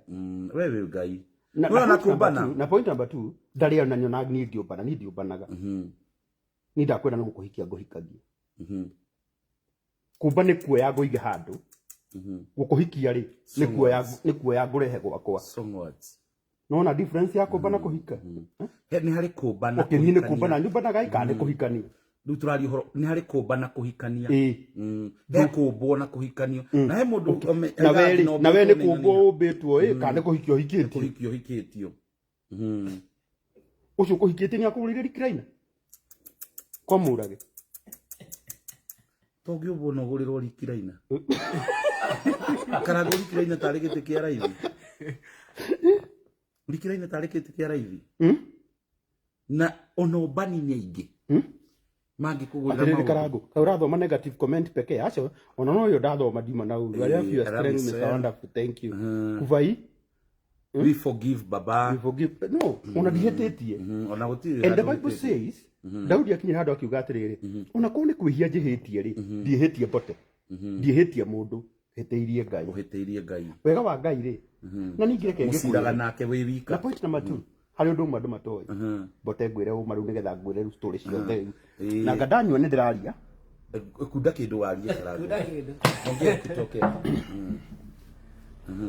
A: We wĩ Ngai.
B: Na,
A: Nĩwona
B: na, point number
A: kũmbana?
B: two, na point number two, ndarĩ ona nyona niĩ ngĩũmbana, niĩ ndiũmbanaga. Niĩ ndakwenda nĩ gũkũhikia ngũhikagia. Kũmba nĩ kuoya ngũige handũ, gũkũhikia rĩ, nĩ kuoya, nĩ kuoya ngũrehe gwakwa.
A: Strong words.
B: Nona difference ya kũmba na kũhika?
A: He nĩ harĩ kũmba na
B: Okay, niĩ nĩ
A: kũhikania.
B: kũmba na nyũmbanaga ĩ kana nĩ kũhikania?
A: Rĩu tũraria ũhoro nĩ harĩ kũmba na kũhikania. He kũmbwo na kũhikanio, na he mũndũ
B: Na we
A: aigaga
B: rĩ,
A: nginya
B: na we nĩ
A: ũmbĩtwo nĩ
B: kũmbwo
A: ng'ania.
B: ũmbĩtwo ĩ kana nĩ kũhikio ũhikĩtio?
A: Kũhikio ũhikĩtio.
B: Ũcio ũkũhikĩtie nĩ akũgũrĩire recliner kwa mũrage?
A: Tũngĩũmbwo no ũgũrĩrwo rikiraina, karangũ rikiraina tarĩ gĩtĩ kĩa raithi, rikiraina tarĩ gĩtĩ kĩa raithi. Na ona ũmbani nĩ aingĩ mangĩkũgũrĩra
B: Atĩrĩrĩ,
A: maũndũ.
B: Karangu, kaĩ ũrathoma negative comment pekee? Acio ona no ũyũ ndathoma ndiuma na ũru. I love your
A: I love
B: strength,
A: you,
B: Mr.
A: sir.
B: Wonderful, thank you. Kuvai.
A: We forgive baba.
B: We forgive. No, ona ndihĩtĩtie.
A: Ona gũtirĩ
B: And the
A: handũ
B: Bible
A: ũhĩtĩtie.
B: says, Daudi akinyire handũ akiuga atĩrĩrĩ, ona korwo nĩ kwĩhia njĩhĩtie rĩ, ndiĩhĩtie mbote, ndiĩhĩtie mũndũ, hĩtĩirie Ngai.
A: Ũhĩtĩirie Ngai.
B: Wega wa Ngai rĩ, na ningĩ reke
A: Mũciraga
B: ngĩkwĩre.
A: nake wĩ
B: Na
A: wika.
B: point number two, harĩ ũndũ ũmwe andũ matoĩ. Mbote ngwĩre ũma rĩu, nĩgetha ngwĩre rĩu story ciothe rĩu. Na nga ndanyua nĩ ndĩraria.
A: Kunda kĩndũ warie, Karangũ.
C: Kunda kĩndũ.
A: Ongea kutoke.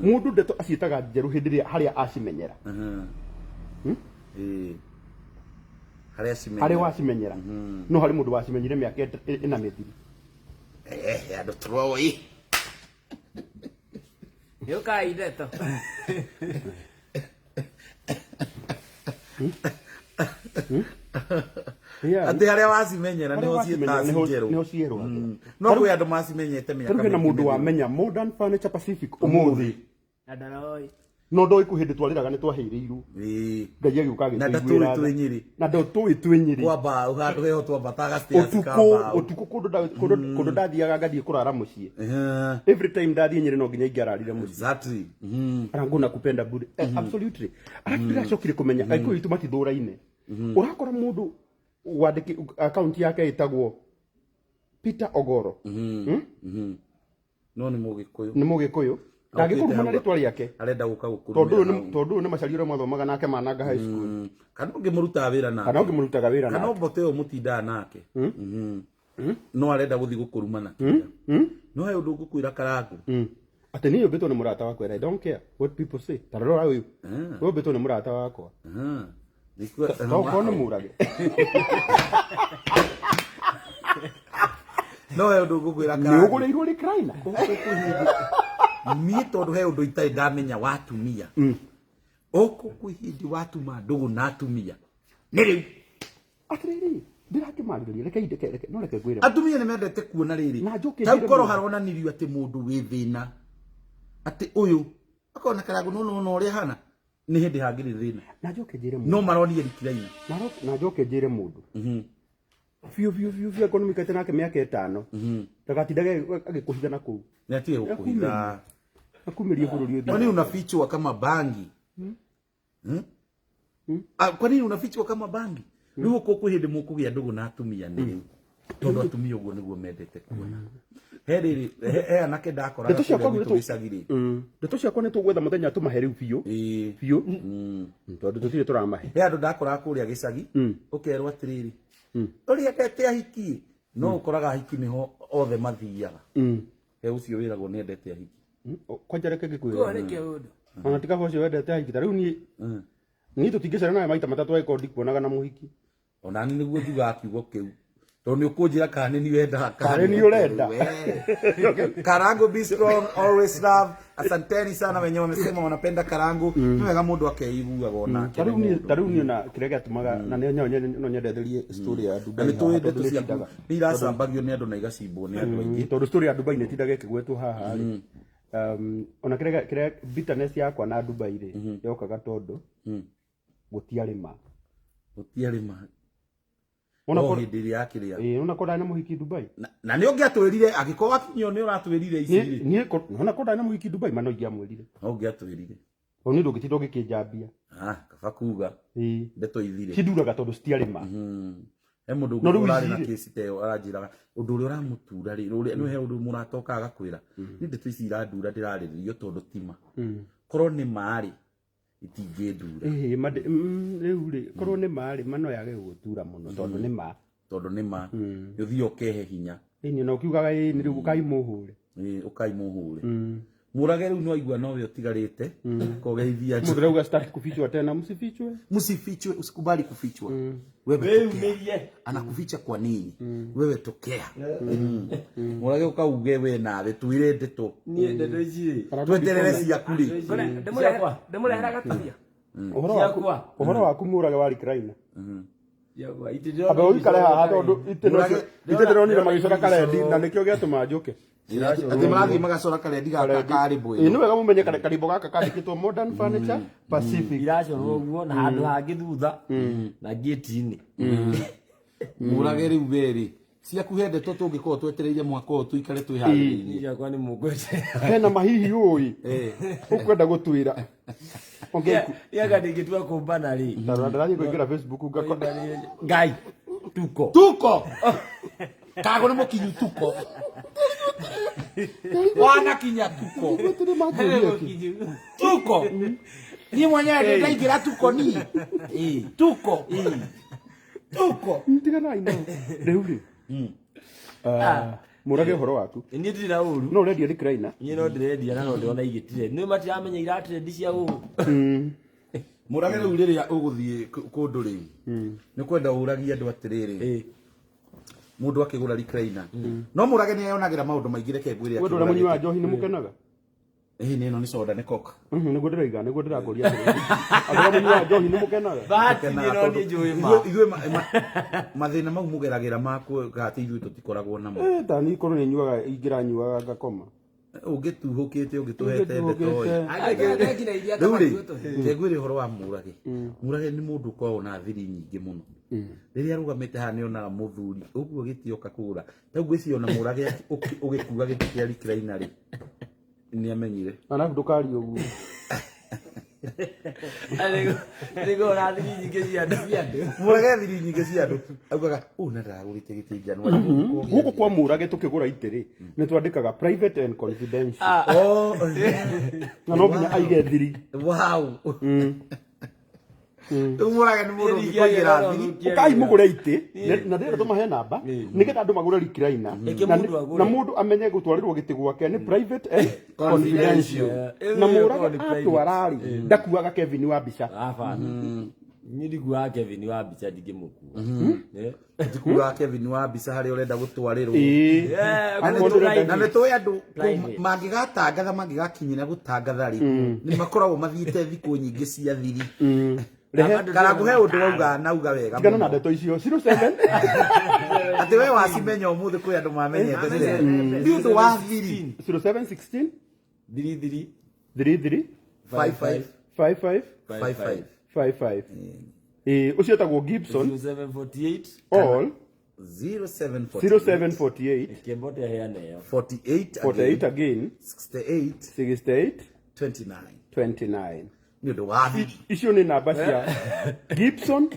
B: Mũndũ ndeto aciĩtaga njerũ hĩndĩ ĩrĩa harĩa acimenyera.
A: Ĩĩ. Harĩa cimenyera.
B: Harĩa wacimenyera. No harĩ mũndũ wacimenyire mĩaka ĩna mĩthiru.
A: Eh, andũ tũroĩ.
C: Nĩ ũkai ndeto.
A: Atĩ harĩa wacimenyera
B: Harĩa
A: nĩho
B: wacimenyera
A: ciĩtaga njerũ.
B: Nĩho ciĩrwagĩra.
A: No kwĩ andũ macimenyete mĩaka
B: Tarĩu hena
A: mĩingĩ
B: mũndũ
A: mĩthiru.
B: wamenya Modern Furniture Pacific ũmũthĩ.
C: Na ndaroĩ.
B: No ndoĩ kwĩ hĩndĩ twarĩraga nĩ twahĩrĩirwo. Ngai agĩũka
A: Na
B: agĩtũiguĩra
A: ndatũĩ
B: tha.
A: twĩ Nyĩrĩ.
B: Na ndatũĩ twĩ Nyĩrĩ.
A: Kwa mbaũ handũ heho twambataga stairs ka
B: Ũtukũ
A: mbaũ.
B: Ũtukũ kũndũ ndathiaga ngathiĩ kũrara mũciĩ. Every time ndathiĩ Nyĩrĩ no nginya ingĩararire mũciĩ. Arangu na kupenda bure. Absolutely. Arabu ndĩracokire kũmenya Agĩkũyũ itũ matithũraine. Ũrakora mũndũ wandĩki account yake ĩtagwo Peter Ogoro.
A: No nĩ Mũgĩkũyũ.
B: Nĩ Mũgĩkũyũ. Ndangĩkũruma na rĩtwa rĩake.
A: Arenda gũka
B: Tondũ
A: gũkũrumĩra
B: ũyũ
A: hau.
B: tondũ ũyũ nĩ macaria ũrĩa mwathomaga nake Mananga High School.
A: Kana ũngĩmũrutaga wĩra nake.
B: Kana ũngĩmũrutaga wĩra
A: Kana
B: nake.
A: ũmbote ũyũ mũtindaga nake. No arenda gũthiĩ gũkũruma na kĩrĩa. No he ũndũ ngũkwĩra, Karangũ.
B: Atĩ niĩ ũmbĩtwo nĩ mũrata wakwa and I don't care what people say. Ta rora ũyũ. Ũyũ ũmbĩtwo nĩ mũrata wakwa. To korwo nĩ mũrage.
A: No he ũndũ ngũkwĩra,
B: Nĩ
A: Karangũ.
B: ũgũrĩirwo recliner.
A: Niĩ tondũ he ũndũ itarĩ ndamenya wa atumia, ũkũ kwĩ hĩndĩ watuma ndũgũ na atumia nĩ rĩu.
B: Atĩrĩrĩ, ndĩrakĩmarĩrĩria, reke reke reke no reke ngwĩre.
A: Atumia nĩ mendete kuona rĩrĩ
B: Na njoke
A: tau
B: njĩre
A: korwo
B: mũndũ.
A: haronanirio atĩ mũndũ wĩ thĩna, atĩ ũyũ akona Karangũ no no ũrĩa hana nĩ hĩndĩ hangĩrĩ thĩna.
B: Na njoke njĩre mũndũ.
A: No maronire rikiraina.
B: Na njoke njĩre mũndũ. Biũ biũ biũ biũ, angĩkorwo nĩ mũikarĩte nake mĩaka 5, ndagatindage agĩkũhitha na kũu.
A: Nĩ atige gũkũhitha.
B: Akumĩrie bũrũri ũthiĩ.
A: Kwani unafichwa kama bangi? Hmm? Ah, kwa nini unafichwa kama bangi? Rĩu ũkũ kwĩ hĩndĩ mũkũgĩa ndũgũ na atumia nĩ rĩu, tondũ atumia ũguo nĩguo mendete kuona. He rĩrĩ, he anake ndakoraga
B: Ndeto ciakwa
A: kũrĩa gwitũ gĩcagi rĩ.
B: Ndeto ciakwa nĩ tũgwetha mũthenya tũmahe rĩu biũ. Biũ. Tondũ tũtirĩ tũramahe.
A: He andũ ndakoraga kũrĩa gĩcagi, ũkerwo atĩrĩrĩ, ũrĩa endete ahiki, no ũkoraga ahiki nĩho othe mathiaga. He ũcio wĩragwo nĩ endete ahiki.
B: Kwanja reke ngĩkwĩre.
C: Kũu nĩ kĩũndũ.
B: Ona tiga ũcio wendete ahiki, ta rĩu niĩ tũtingĩcera nawe maita matatũ angĩkorwo ndikuonaga na mũhiki.
A: Ona niĩ nĩguo njugaga kiugo kĩu. Tondũ nĩ ũkũnjĩra kana nĩ niĩ wendaga.
B: Kana nĩ niĩ ũrenda.
A: We. Karangu, be strong, always love. Asanteni sana wenye wamesema wanapenda Karangu. Nĩ wega mũndũ akeiguaga onake.
B: Ta rĩu niĩ, ta rĩu niĩ na kĩrĩa gĩatũmaga na nĩ no nyendetherie story ya
A: Na
B: Dubai
A: nĩ
B: haha,
A: tũĩ
B: tondũ
A: ndeto
B: nĩ
A: ciaku
B: tindaga.
A: nĩ iracambagio nĩ andũ na igacimbwo nĩ andũ aingĩ.
B: Tondũ story ya Dubai nĩ tindaga ĩkĩgwetwo haha rĩ, ona kĩrĩa bitterness yakwa na Dubai rĩ yokaga tondũ gũtiarĩ ma.
A: Gũtiarĩ ma.
B: Ona
A: No
B: korwo-
A: hĩndĩ ĩrĩa yakĩrĩa.
B: Ĩĩ, ona korwo ndarĩ na mũhiki Dubai.
A: Na nĩ ũngĩatwĩrire angĩkorwo wakinyio nĩ ũratwĩrire ici rĩ.
B: Niĩ ona korwo ndarĩ na mũhiki Dubai, ma no ingĩamwĩrire.
A: No ũngĩatwĩrire.
B: Tondũ niĩ ndũngĩtinda ũgĩkĩnjambia.
A: Ah, kaba kuga
B: Ĩĩ.
A: ndeto ithire.
B: Cinduraga tondũ citiarĩ ma.
A: He mũndũ
B: No
A: ũngĩ
B: rĩu
A: ũrarĩ na
B: ici rĩ-
A: kĩci ta ĩyo aranjĩraga ũndũ ũrĩa ũramũtura rĩ, ũrĩa nĩ he ũndũ mũratoka agakwĩra nĩ ndeto ici irandura ndĩrarĩrĩrio tondũ ti ma, korwo nĩ ma rĩ, itingĩndura.
B: Ĩĩ, rĩu rĩ, korwo nĩ ma rĩ, ma no yage gũgũtura mũno tondũ nĩ ma.
A: Tondũ nĩ ma nĩ ũthiĩ ũkehe hinya.
B: Ĩĩ, na ũkiugaga ĩĩ nĩ rĩu ũkai mũhũre.
A: Ĩĩ, ũkai mũhũre mũrage rĩu nĩwaigua nowe ũtigarĩte kogeithia.
B: Mũndũ rauga sitaki kufichwa tena, msifichwe.
A: Msifichwe, usikubali kufichwa. Wewe tokea.
C: Wĩyumĩrie.
A: Anakuficha kwa nini? Wewe tokea. Mũrage ũkauge we nawe twĩre ndeto.
C: Niĩ ndeto ici rĩ,
A: Tweterere ciaku rĩ.
C: Ciakwa.
D: Ndĩmũrehera gatumia.
B: Ũhoro waku.
C: Ciakwa.
B: Ũhoro waku mũrage wa recliner.
C: Ciakwa itĩ.
B: Amba ũikare haha tondũ itĩ
A: Mũrage-
B: itĩ ndĩronire magĩcora karendi na nĩkĩo gĩatũma njũke.
A: Atĩ marathiĩ magacora karendi gaka karĩ
B: Ĩĩ, nĩ
A: mbũ.
B: wega mũmenye karimbo gaka kandĩkĩtwo Modern Furniture Pacific.
C: Iracorwo ũguo na handũ hangĩ thutha na ngĩti-inĩ.
A: Mũrage rĩu werĩ ciaku he ndeto tũngĩkorwo twetereire mwaka ũyũ tũikare twĩharĩrĩirie.
C: Ciakwa nĩ mũngwete.
B: Hena mahihi ũĩ ũkwenda gũtwĩra.
C: Anga ndingĩtua kũmbana rĩ.
B: Tarora ndĩrathiĩ kũingĩra Facebook ngakora.
C: Ngai tuko.
A: Tuko kago nĩ mũkinyu tuko wanakinya tuko.
B: Gũtirĩ manjũria kĩ.
A: Tuko niĩ mwenyewe ndĩraingĩra tuko niĩ tuko tuko.
B: Tiganai nao. Rĩu rĩ, mũrage ũhoro waku.
C: Niĩ ndirĩ na ũru.
B: No ũrendia recliner.
C: Niĩ no ndĩrendia na no ndĩrona igĩtire nĩ matiramenya iratrendi cia gũkũ.
A: Mũrage rĩu rĩrĩa ũgũthiĩ kũndũ rĩ, nĩ kwenda ũragie andũ atĩrĩrĩ, mũndũ akĩgũra recliner no mũrage nĩ eyonagĩra maũndũ maingĩ, reke ngwĩre.
B: Wendũ ũrĩa mũnyuaga njohi nĩ mũkenaga.
A: Ĩĩ, nĩ ĩno nĩ soda, nĩ coke.
B: Nĩguo ndĩroiga, nĩguo ndĩrakũria atĩrĩrĩ. Andũ arĩa mũnyuaga njohi nĩ mũkenaga.
C: Bahati niĩ no niĩ njũĩ ma.
A: Ithuĩ mathĩna mau mũgeragĩra makũ atĩ ithuĩ tũtikoragwo namo.
B: Eh, ta niĩ korwo nĩ nyuaga ingĩranyuaga ngakoma.
A: Ũngĩtuhũkĩte ũngĩtũhete ndeto ĩ.
D: Angĩnginya iria
A: Rĩu rĩ,
D: tũhe.
A: ngwĩre ũhoro wa mũrage. Mũrage nĩ mũndũ ũkoragwo na thiri nyingĩ mũno. Rĩrĩa arũgamĩte haha nĩonaga mũthuri ũguo gĩtioka kũgũra ta ngwĩciria ona mũrage ũgĩkuga gĩtĩ kĩa recliner rĩ, nĩ amenyire.
B: Arabu ndũkarie ũguo.
C: Nĩguo ũrathiri nyingĩ cia andũ.
A: Mũrage thiri nyingĩ cia andũ augaga ũũ na ndagũrĩte gĩtĩ January.
B: Gũkũ kwa mũrage tũkĩgũra itĩ rĩ, nĩ twandĩkaga private and confidential.
A: Oh.
B: Na no nginya aige thiri.
A: Wow, rĩu mũrage nĩ mũndũ ũngĩkũigĩra thiri.
B: Ũkai mũgũre itĩ na ndĩrenda tũmahe namba nĩgetha andũ magũre recliner.
C: Ĩkĩ
B: Na
C: mũndũ agũre.
B: Na mũndũ amenye gũtwarĩrwo gĩtĩ gwake nĩ private and
A: Confidential.
B: confidential. Na
C: Ĩyo
B: mũrage
C: ĩkoragwo nĩ private.
B: atwara rĩ, ndakuaga Kevin wa mbica.
C: Hapana. Niĩ ndikuaga Kevin wa mbica, ndingĩmũkua. Eh.
A: Tikuga Kevin wa mbica harĩa ũrenda gũtwarĩrwo.
B: Ĩĩ.
C: Eh,
A: Na nĩ
B: Mũndũ
A: na nĩ tũĩ andũ kũu
C: Private.
A: mangĩgatangatha mangĩgakinyĩra gũtangatha rĩ, nĩ makoragwo mathiĩte thikũ nyingĩ cia thiri.
B: Rehe.
A: Karangu he ũndũ wauga nauga wega
B: Tigana na
A: mũno.
B: ndeto icio 07.
A: Atĩ we wacimenya ũmũthĩ kwĩ andũ mamenyete tene nĩ ũndũ wa thiri.
B: 0716
C: Thiri thiri.
B: 33
A: 55
B: 55
A: 55.
B: 55. Ĩĩ, ũcio etagwo Gibson.
C: 0748.
B: All
A: 0748
B: 0748.
C: Kĩmbote aheane ĩyo.
A: 48
B: 48
A: again,
B: again.
A: 68
B: 68
A: 29.
B: 29.
A: Nĩ ũndũ wa thiri.
B: Icio nĩ namba cia Gibson.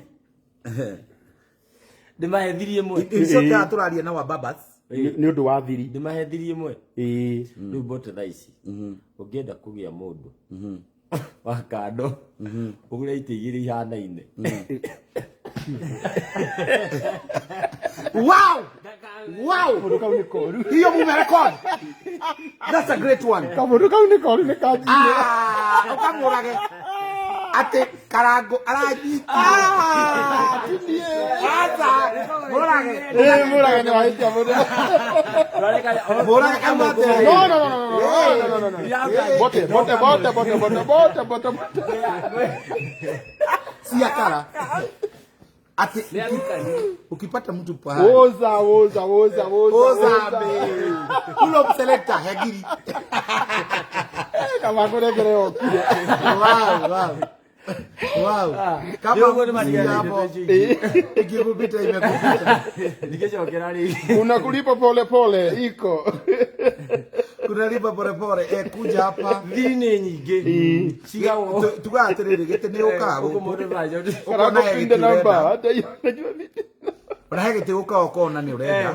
C: Ndĩmahe thiri ĩmwe.
A: Icio tũraria na wa babas.
B: Nĩ ũndũ wa thiri.
C: Ndĩmahe thiri ĩmwe.
B: Ĩĩ.
C: Rĩu mbote thaa ici ũngĩenda kũgĩa mũndũ wa kando, ũgũre itĩ igĩrĩ ihanaine.
A: Wow.
B: Kaũndũ kau nĩ koru.
A: Hiyo mumerekod, that's a great one.
B: Kaũndũ kau nĩ koru, nĩ kanjine.
A: Ah, ũkamũrage. Atĩ Karango aranyitirwo. Aca, Mũrage.
B: Ĩ, Mũrage nĩ wahĩtia mũno.
A: Mũrage auma atĩrĩrĩ.
B: No, no, no, no, no, no, no, no, no. Bote, bote, bote, bote, bote, bote, bote, bote.
A: Cia kara. Ati ukipata mtu pahali.
B: Woza, woza, woza, woza.
A: Ozambe. Pull up selector hegiri.
B: Kama kũrekere okire.
A: Wow, wow. Wow. Kama
C: Nĩũguo nĩ
A: msikia hapo ikikupita imekupita.
C: Ndigĩcokera rĩngĩ.
B: Kuna kulipa pole pole iko.
A: Kunalipa pole pole eh kuja hapa.
C: Thiri nĩ nyingĩ. Cigagwo.
A: Tuga atiriri gĩtĩ nĩ ũkaga
C: Gũkũ
A: gũkũ.
C: mũndũ ndaracokia.
A: Ũkona he
B: Karakupinde
A: gĩtĩ
B: namba.
A: ũrenda.
B: Hata hiyo najua vipi.
A: Ona he gĩtĩ ũkaga ũkona nĩ ũrenda.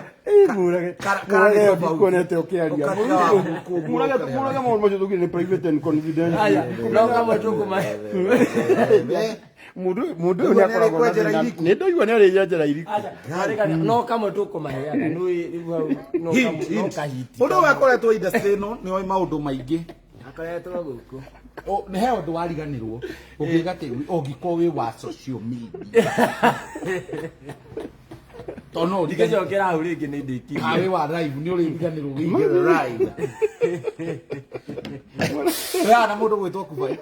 B: Mũrage.
A: Kara nĩ
B: Mũrage
A: tofauti.
B: ndikuonete ũkĩaria.
A: Ũkatiga wa gũkũ ũguo
B: Mũrage
A: ũkarĩa.
B: mũrage maũndũ macio tũkire nĩ private and confidential.
C: Aya, no kamwe tũkũma.
B: Mũndũ mũndũ ũyũ
A: Nĩguo
B: nĩakoragwo na
A: nĩarĩkwenjera
B: thĩna.
A: iriku.
B: Nĩ ndaigua nĩarĩnjenjera iriku.
C: Aca, no kamwe tũkũmaheaga nĩ rĩu hau no
A: Hint,
C: kamwe- no
A: hint.
C: kahiti.
A: Mũndũ ũyũ akoretwo industry ĩno nĩ oĩ maũndũ maingĩ.
C: Akoretwo gũkũ.
A: O, nĩ he ũndũ wariganĩrwo ũngĩga atĩ ũngĩkorwo wĩ wa social media tondũ no ũriganĩrwo
C: Ndigĩcokera hau rĩngĩ nĩ ndĩkirie.
A: kana wĩ wa live nĩ ũrĩriganĩrwo wĩingĩre live. Wĩ na mũndũ gwĩtwo Kubai.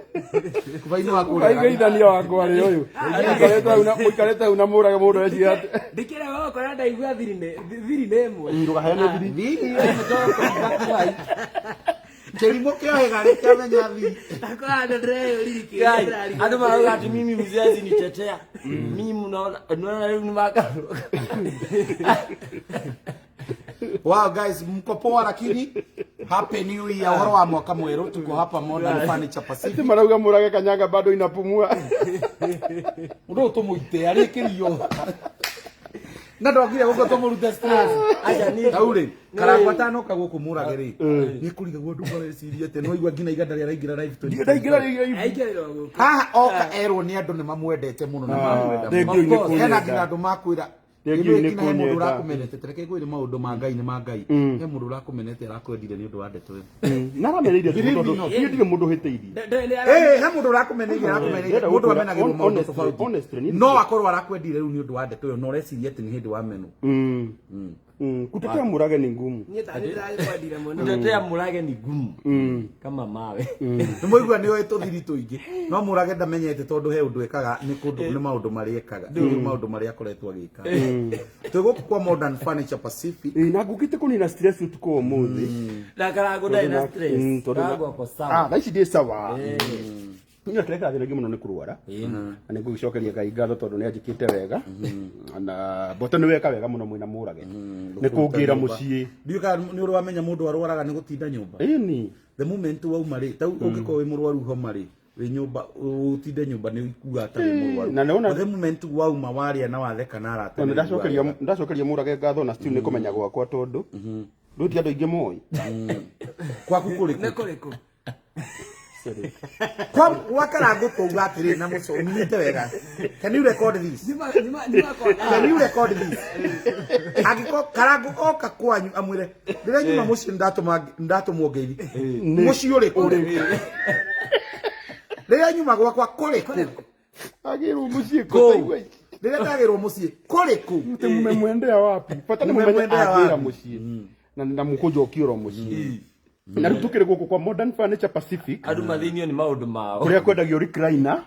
A: Kubai nĩ wa kũrĩa.
B: Waigithania wakwa rĩ ũyũ. Mũikarĩte hau na mũikarĩte hau na mũrage mũndũ eciria atĩ.
C: Ndikĩra gũkora ndaigua thiri nĩ thiri nĩ ĩmwe.
B: Ndũkaheane thiri.
A: Thiri ĩyo Kubai. Kĩrimũ kĩohĩga rĩ kĩamenya thiri.
C: Guy, andũ marauga ati mimi mzazi nitetea. Mimi mnaona unaona rĩu nĩ maka.
A: Wow guys, mko poa lakini Happy New Year ũhoro wa mwaka mwerũ tuko hapa Modern Furniture
B: Ati
A: Pacific.
B: marauga mũrage kanyanga bado inapumua.
A: Mũndũ ũyũ tũmũite arĩkĩrio. Na ndokire gũkũ tũmũrute stress.
C: Aca ni
A: Tau rĩ, Karangũ atanoka gũkũ mũrage rĩ, nĩ kũrigagwo andũ mareciria atĩ no igua nginya iganda rĩa araingĩra live 20.
B: Ndaingĩra rĩu.
A: Haha oka erwo nĩ andũ nĩ mamwendete mũno na mamwenda
B: Thank
A: mũno.
B: you nĩ
A: Hena
B: kũnyenda.
A: nginya andũ makwĩra
B: Thank you
A: Ĩno
B: nĩ
A: ĩkinya he mũndũ
B: kũnyenda.
A: ũrakũmenete tereke ngwĩre maũndũ ma Ngai nĩ ma Ngai he mũndũ ũrakũmenete arakwendire nĩ ũndũ wa ndeto ĩno.
B: Naramereire tondũ niĩ ndirĩ mũndũ hĩtĩirie.
A: Eh, he mũndũ ũrakũmeneire arakumeneire
B: Ndĩrenda
A: mũndũ
B: gũkwĩra,
A: amenagĩrwo maũndũ tofauti
B: honestly, niĩ
A: no akorwo arakwendire rĩu nĩ ũndũ wa ndeto ĩyo na ũreciria atĩ nĩ hĩndĩ wamenwo.
B: Kutetea mũrage ni ngumu.
C: Kutetea mũrage ni gumu. Kama mawe.
A: Nĩ mũigua nĩ oĩ tũthiri tũingĩ no mũrage ndamenyete tondũ he ũndũ ekaga nĩ kũndũ nĩ maũndũ marĩa ekaga nĩ maũndũ marĩa akoretwo agĩka. Twĩ gũkũ kwa Modern Furniture Pacific.
B: Ĩ, na ngũkĩte kũnina stress ũtukũ wa ũmũthĩ.
C: Na Karangũ ndarĩ na stress.
B: Tondũ na-
C: Karangũ ako
B: Ah,
C: sawa.
B: thaa ici ndĩ sawa. Niĩ kĩrĩa kĩrathĩnagia mũno nĩ kũrwara. Na nĩ ngũgĩcokeria Ngai ngatho tondũ nĩ anjĩkĩte wega. Na mbote nĩ weka wega mũno mwĩna mũrage. Nĩ kũngĩra mũciĩ.
A: Ndiũĩ kana nĩ ũrĩ wamenya mũndũ arwaraga nĩ gũtinda nyũmba.
B: Ĩni.
A: The moment wauma rĩ ta ũngĩkorwo wĩ mũrwaru homa rĩ wĩ nyũmba ũtinde nyũmba nĩ ũiguaga ta wĩ mũrwaru.
B: Na nĩwona-
A: But the moment wauma waria na watheka na arata
B: Na
A: nĩ
B: ndacokeria
A: ũiguaga wega.
B: ndacokeria mũrage ngatho na still nĩ kũmenya gwakwa tondũ rĩu ti andũ aingĩ moĩ.
A: Kwaku kũrĩ kũ? Kwa gwa Karangũ twauga atĩrĩ na mũco ũnyite wega. Can you record this? Can you record this? Angĩkorwo Karangũ oka kwanyu amwĩre rĩrĩa nyuma mũciĩ ndatũma ndatũmwo ngeithi. Mũciĩ ũrĩkũ? Rĩrĩa nyuma gwakwa kũrĩ kũ?
B: Agĩrwo mũciĩ
A: Kũ?
B: kũ?
A: Rĩrĩa ndagĩrwo mũciĩ kũrĩ kũ?
B: Ati mmemwendea wapi? Bata nĩ mũmenye
A: Mmemwendea
B: angĩra
A: wapi?
B: mũciĩ. Na mũkũnjokia oro mũciĩ. Na rĩu tũkĩrĩ gũkũ kwa Modern Furniture Pacific
C: Andũ mathĩnio nĩ maũndũ mao.
B: kũrĩa kwendagio recliner.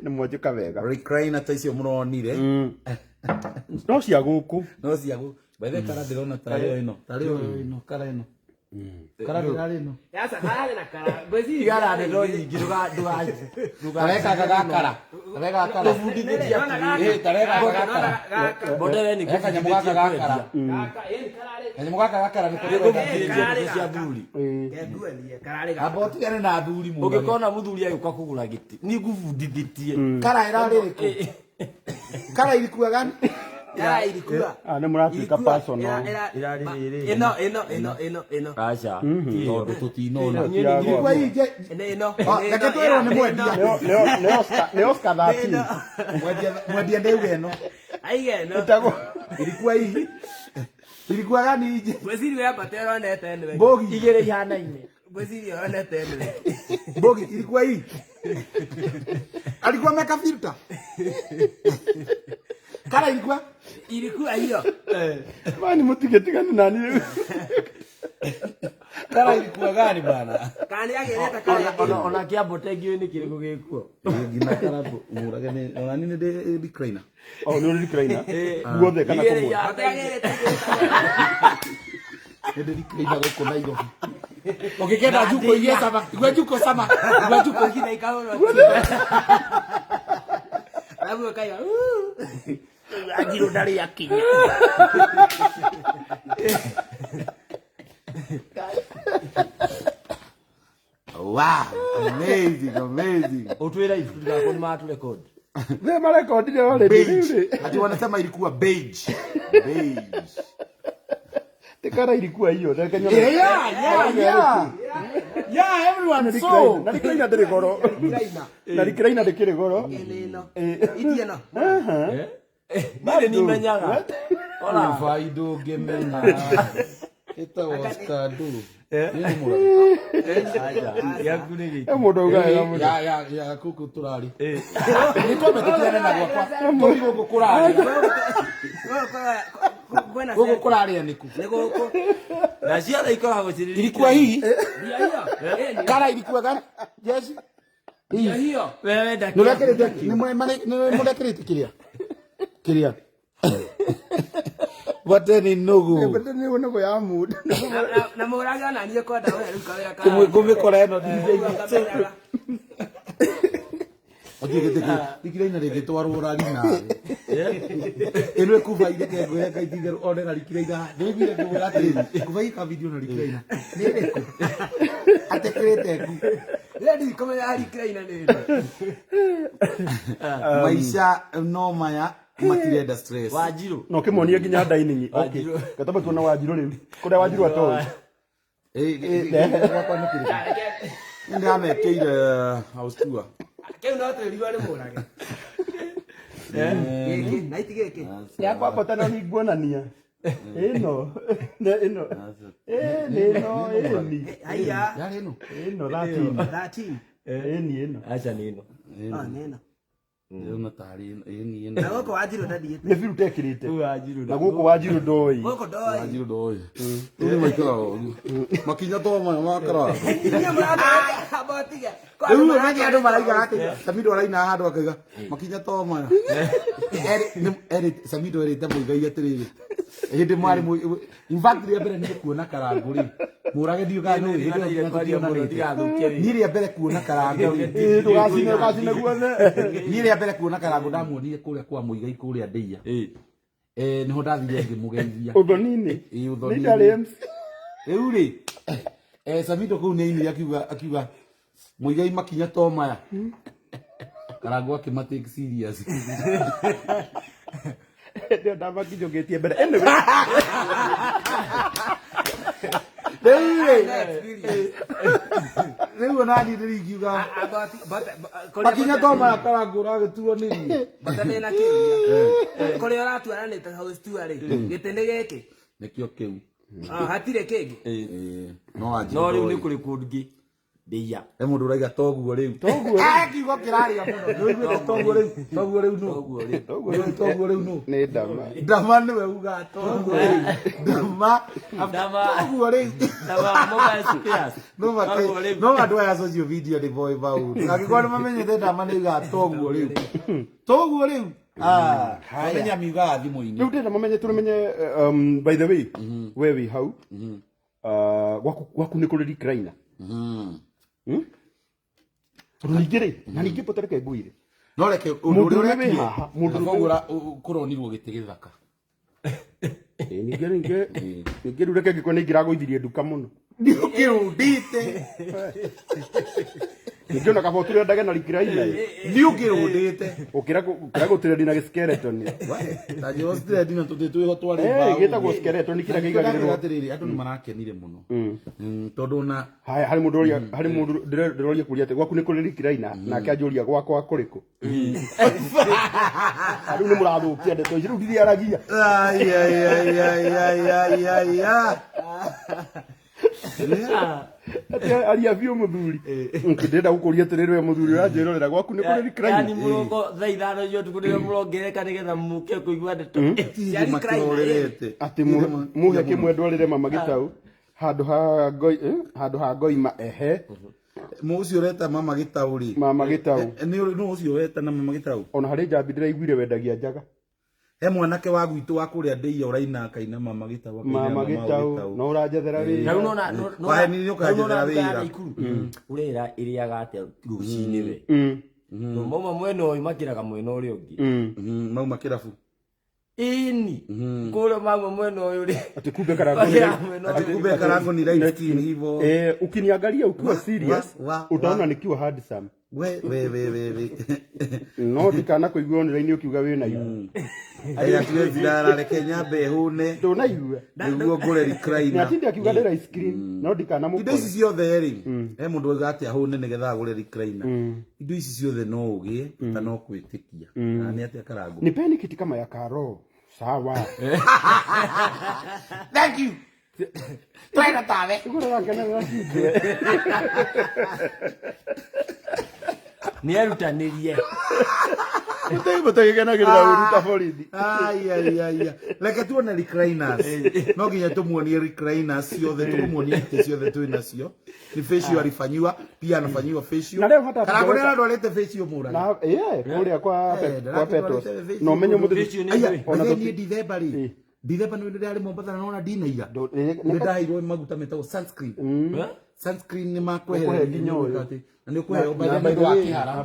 B: Nĩ mwanjĩka wega.
A: Recliner ta icio mũronire.
B: No cia gũkũ.
A: No cia gũ. By the way, kara ndĩrona tarĩ o ĩno. Tarĩ o ĩno kara ĩno. Kara ndĩrarĩ ĩno.
C: Igara ndeto nyingĩ ndũga
A: Tareka gakara. Tareka gakara. Eh, tareka gakara.
C: Mbote we nĩ
A: Reka kanyamũ gaka gakara. Kanyamũ gaka gakara nĩ kũrĩa
C: ngũbundithĩtie cia athuri.
A: Amba ũtigane na athuri mũno.
C: Ũngĩkona mũthuri agĩũka kũgũra gĩtĩ nĩ ngũbundithĩtie.
A: Kara ĩrarĩ rĩkũ? Kara irikuaga
B: Ah, nĩ mũratuĩka personal.
C: Ĩrarĩ rĩrĩ.
D: Ĩno ĩno ĩno ĩno ĩno
C: Aca.
A: Tondũ tũtinona.
B: Ĩno cia
A: Irikua
B: gwakwa.
A: ii
D: ĩno ĩno
A: Ah, reke twĩrwo nĩ mwendia.
B: Nĩ Oscar 13.
A: Mwendia mwendia ndauga ĩno.
D: Aiga ĩno
B: Ĩtagwo
A: Irikua ii. Irikua gani ije?
D: Ngwĩciria yambate ũronete ĩno
A: Mbogi.
C: Igĩrĩ ihanaine.
D: Ngwĩciria onete ĩno.
A: Mbogi ilikuwa hii. Alikuwa ameweka filter. Kala ilikuwa
D: Ilikuwa hiyo.
B: Mani mutige tigani nani rĩu.
A: Kala ilikuwa gani bana?
D: Kana nĩ agĩrĩte kala.
C: Ona kĩambo ngĩũĩ nĩ kĩrĩkũ gĩkuo.
A: Nginya kala mũrage nĩ ona nini ndĩ decliner.
B: Oh, nĩ ũrĩ recliner? Guothe kana
C: Igĩrĩ
B: kũmwe?
C: ya-
D: Bote agĩrĩte.
A: Nĩ ndĩ recliner gũkũ Nairobi. Ũngĩkenda njuko igie sama, igua njuko sama, igua njuko.
D: Nginya ikahũrwo. Alafu ũkaiga, "Uu." Anjirũ ndarĩ akinya.
A: Wow, amazing, amazing.
C: Ũtwĩre ibu tũtigakorwo nĩ matũrekodi.
B: Nĩ marekondire already rĩu
A: Beige.
B: rĩ.
A: Ati wanasema ilikuwa beige. Beige.
B: Ti kara ilikuwa hiyo. Reke nyone.
A: Yeah. Yeah, everyone saw.
B: Na recliner ndĩrĩ goro. Na recliner ndĩkĩrĩ goro.
D: Ĩno ĩno. Iti ĩno.
C: Niĩ nĩ menyaga. Ona
A: Faido ngĩmenya. Ĩtagwo Skadu. Nĩ mũrage.
C: gĩaku nĩ gĩkĩ.
B: He mũndũ auga wega mũno.
A: Ya ya ya kuku turari. Nĩ twamĩtĩkĩrane na gwakwa. Tũthi gũkũ kũrarĩa.
D: Kwĩna
A: Gũkũ kũrarĩa nĩkũ?
D: nĩ gũkũ.
C: Na ciothe ikoragwo cirĩ
A: Ilikuwa hii.
D: Ndia hiyo. Ĩni.
A: Kara ilikuwa gani? Jesi.
D: Ndia hiyo.
C: Wewe wenda
A: Nĩ ũrekĩrĩte nĩ mũrekĩrĩte kĩrĩa? Kĩrĩa? Bate nĩ nũgũ.
B: Bete nĩ nũgũ ya mũndũ.
D: Na mũrage ona niĩ kwenda we rĩu kawĩra ka.
A: Kũmĩkora ĩno
D: Kamenyaga.
A: Rikiraina rĩngĩtwarwo rari nawe ĩno ĩkuba ireke ngwĩre Ngai ti itherũ one na rikiraina ndĩiguire ngĩmwĩra atĩrĩrĩ kuba ika video na rikiraina nĩ ĩrĩkũ atekĩrĩte ku
D: Rĩrĩa ndikũmenya recliner nĩ ĩno.
A: maica no maya matirenda stress
C: Wanjirũ.
B: No kĩmuonie nginya dining. Okay.
C: Wanjirũ.
B: Gatamba tuona Wanjirũ rĩu. Kũrĩa Wanjirũ atoĩ.
A: Gwakwa nĩ kĩrĩkũ nĩ ndĩramekĩire house tour
D: Kĩu no twĩrirwo nĩ mũrage. Gĩkĩ, na iti gĩkĩ.
B: Yakwa bata no nĩnguonania. Ĩno. Nĩ ĩno. Ĩ nĩ ĩno ĩni.
D: Haiya.
A: yarĩ ĩno
B: Ĩno 13.
D: 13.
B: Ĩni ĩno.
C: Aca nĩ ĩno.
D: Oh, nĩ ĩno.
A: ĩno tarĩ ĩno ĩni
D: Na
A: ĩno
D: gũkũ Wanjirũ ndathiĩte.
B: Nĩ biũ tekĩrĩte.
C: Ũyũ Wanjirũ
B: Na gũkũ Wanjirũ ndoĩ.
D: Gũkũ ndoĩ.
A: Wanjirũ ndoĩ rĩu nĩ maikaraga ũguo makinya to maya makara
D: Inyuĩ mũratũreka botige.
A: rĩu ũmenye andũ maraiga atĩ Samido araina handũ akaiga makinya to maya Samido erĩte Mũigai atĩrĩrĩ hĩndĩ mwarĩ in fact rĩa mbere niĩ kuona Karangũ rĩ mũrage ndiũ kana nĩ hĩndĩ ĩyo
C: Kwaria mũno ndigathũkie
A: niĩ rĩa mbere kuona Karangũ rĩ
B: Ĩ ndũgacine ndũgacine guothe.
A: niĩ rĩa mbere kuona Karangũ ndamuonire kũrĩa kwa Mũigai kũrĩa Ndĩia nĩho ndathire ngĩmũgeithia
B: Ũthoni-inĩ.
A: Ĩ,
B: Nĩ
A: ũthoni-inĩ.
B: ndarĩ MC.
A: Rĩu rĩ Samido kũu nĩainire akiuga Mũigai makinya to maya Karangũ akĩma take serious
B: Ndio ndamakinyũkĩtie mbere. Anyway.
A: Rĩu rĩ rĩu ona niĩ ndĩringiuga makinya to maya Karangũ ũragĩtuo nĩ niĩ
D: Bata ndĩna kĩũria. Kũrĩa ũratuaranĩte house tour rĩ, gĩtĩ nĩ gĩkĩ.
A: nĩkĩo kĩu
D: Ah, hatirĩ kĩngĩ.
A: No Wanjirũ
C: No rĩu nĩ
A: ndoĩ.
C: kũrĩ kũngĩ. Ndĩia.
A: He mũndũ ũraiga toguo rĩu
B: Toguo rĩu.
A: Kiugo kĩraria mũno nĩũiguĩte toguo rĩu toguo rĩu nũ
C: Toguo rĩu.
A: Nĩũĩ toguo rĩu nũ
B: Nĩ ndama.
A: Ndama nĩwe ugaga toguo rĩu ndama
C: Ndama.
A: toguo rĩu
C: Ndama mobile spares.
A: no
C: Toguo rĩu.
A: no andũ aya social media nĩ moĩ maũndũ angĩkorwo nĩ mamenyete ndama nĩ ugaga toguo rĩu toguo rĩu Ah, menya miugaga thimũ-inĩ
B: Rĩu ndĩrenda mamenye tũmenye by the way we wĩ hau gwaku nĩ kũrĩ recliner. Tondũ ningĩ rĩ na ningĩ bote reke ngwĩre
A: no reke ũndũ
B: Mũndũ
A: ũrĩa
B: ũrĩa wĩ
A: ũrekire
B: haha, mũndũ ũrĩa-
A: koguo kũronirwo gĩtĩ gĩthaka
B: Ĩ, ningĩ ningĩ ningĩ rĩu reke ngĩkorwo nĩ ingĩragũithirie nduka mũno
A: nĩũkĩrũndĩte
B: ningĩ ona kaba ũtũre ndage na recliner
A: nĩũkĩrũndĩte
B: ũkĩra gũtĩrendi na gĩskeleton
A: ta njĩra ũcitirendi na tũtĩ twĩho twarĩ
B: Eh, gĩtagwo skeleton kĩrĩa kĩigagĩrĩrwo
A: atĩrĩrĩ andũ nĩ marakenire mũno tondũ ona
B: Haya, harĩ mũndũ ũria harĩ mũndũ ndĩroria kũria atĩ gwaku nĩ kũrĩ recliner nake anjũria gwakwa kũrĩ kũ rĩu nĩ mũrathũkia ndeto ici rĩu ndiriaragia
A: Ai, ai, ai, ai, ai, ai, ai, ai.
B: Ati aria biũ mũthuri. Ndĩrenda gũkũria atĩrĩrĩ we mũthuri ũranjĩrorera gwaku nĩ kũrĩ recliner.
C: Yani mũroko thaa 5 cia ũtukũ nĩrĩo mũrongereka nĩgetha mũke kũigua ndeto.
A: Tirĩ makĩrorerete.
B: Atĩ muhe kĩmwe ndwarĩre mama gĩtau handũ ha ngoi handũ ha ngoima ehe.
A: Mũ ũcio ũreta mama gĩtau rĩ.
B: Mama gĩtau.
A: Nĩ nũ ũcio weta na mama gĩtau?
B: Ona harĩ njambi ndĩraiguire wendagia njaga.
A: He mwanake wa gwitũ wa kũrĩa ndĩia ũraina akaina mama gĩtau akaina
B: Mama gĩtau no ũranjethera wĩra.
C: Rĩu nona
A: Waheni nĩ ũkanjethera wĩra.
C: Ũrera ĩrĩaga atĩa rũcinĩ we. Mauma mwena ũyũ makĩraga mwena ũrĩa ũngĩ.
A: Mauma kĩrabu.
C: Ĩni. Kũrĩa mauma mwena ũyũ rĩ.
B: Ati kumbe karango
C: Makĩraga mwena
A: Ati
C: ũrĩa
A: kumbe karango ni light skin hivyo.
B: Ukiniangalia ukiwa serious utaona nikiwa handsome.
A: We we we we we.
B: No ndikana kũigua online ukiuga wĩna ihu.
A: Aya tuwe reke nyambe hune.
B: Ndũnaigua.
A: Nĩguo ngũre recliner.
B: Nĩ akiuga ndĩra ice cream no ndikana
A: Indo ici ciothe rĩ, he mũndũ oiga atĩ ahũne nĩgetha agũre recliner. Indo ici ciothe no ũgĩe bata no kwĩtĩkia. Na nĩ atĩa Karango?
B: Nipeni kiti kama ya Karo. Sawa.
A: Thank you. Twenda tawe.
B: Igũrũ rakenera cinje.
C: Nĩ erutanĩrie.
B: Mũtagĩkenagĩrĩra ũru ta borithi.
A: Ai ai ai. Reke tuone recliners. No nginya tumuonie recliners ciothe, tumuonie itĩ ciothe twĩ nacio. Ni facial alifanyiwa, pia anafanyiwa facial.
B: Na leo hata
A: Karango nĩ
B: hatujaweka-
A: arandwarĩte facial mũrage.
B: Na kũrĩa kwa kwa Petros. No menye mũthĩ.
C: Facial nĩ
A: Aya,
C: ndũĩ.
B: Ona
A: ona
B: tũti-
A: niĩ Dithemba rĩ. Dithemba nĩ ndĩrarĩ Mombatha na nona ndinaira. Nĩ ndaheirwo maguta metagwo sunscreen. Sunscreen nĩ makwehereria
B: Ũkũhe nginya ũyũ.
A: Na nĩ ũkũheo by the way wa kĩhara.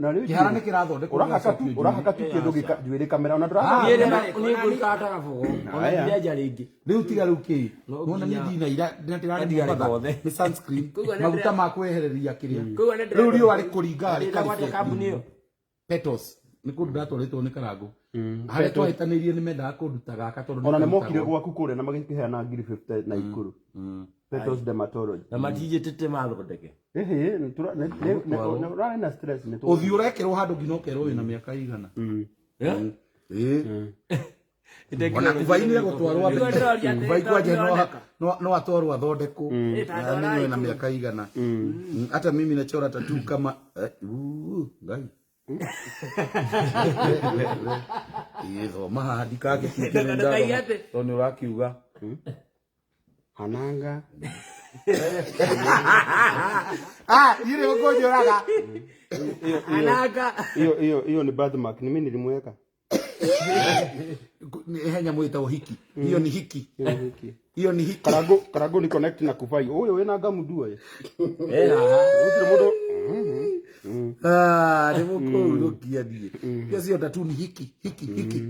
B: Na rĩu
A: Kĩhara nĩ kĩrathondekwo
B: Ũrahaka tu ũrahaka tu kĩndũ gĩka njuĩrĩ kamera ona ndũrahaka.
C: Niĩ ngũikara ta gabogo. Ona ndirenja rĩngĩ.
A: Rĩu tiga rĩu kĩ.
C: No
A: Nona niĩ
C: nginya-
A: ndinaira ndĩrarĩ
C: Ndigare
A: Mombatha.
C: gothe.
A: Nĩ sunscreen.
D: Koguo nĩ
A: Maguta
D: ndĩra-
A: ma kwehereria kĩrĩa.
D: Koguo nĩ
A: Rĩu
D: ndĩrenda-
A: riũa rĩkũringaga
C: Ndĩragwatia
A: rĩkaribia.
C: kambuni ĩyo.
A: Petals. Nĩ kũndũ ndatwarĩtwo nĩ Karango. Harĩa twahĩtanĩirie nĩ mendaga kũnduta gaka tondũ
B: Ona nĩ
A: nĩ
B: mokire
A: karutagwo.
B: gwaku kũrĩa na magĩkĩheana 50 na Ikuru. Petals dermatology.
C: Na matinjĩtĩte mathondeke.
B: Ĩhĩ, ũrarĩ na stress nĩ
A: Ũthiũ ũrekĩrwo handũ nginya ũkerwo wĩna mĩaka igana. Ĩĩ. Ona kubainire gũtwarwo
D: Nĩguo ndĩroria atĩrĩ,
A: kubai kwanja
D: tondũ
A: no atwarwo athondekwo
D: tondũ
A: na amenywe na mĩaka igana. Hata mimi nachora tattoo kama Ngai. Ĩĩ thoma haha ndikagĩtuĩke nĩ
D: Ndũkaige
A: ndathoma
D: atĩ-
A: tondũ nĩ ũrakiuga.
B: Hananga.
A: Ah, niĩ nĩ ũkũnjũraga.
D: Ananga.
B: Hiyo hiyo hiyo ni birthmark, ni mimi nilimweka.
A: He nyamũ ĩtagwo hiki. Hiyo ni hiki.
B: Hiyo ni hiki.
A: Hiyo ni hiki.
B: Karango karango ni connect na kufai. Ũyũ wĩna ngamundu ũyũ.
C: Eh haha.
B: Gũtirĩ mũndũ.
A: Ah, nĩ mũkũhurũkia niĩ. Hiyo sio tattoo ni hiki, hiki, hiki.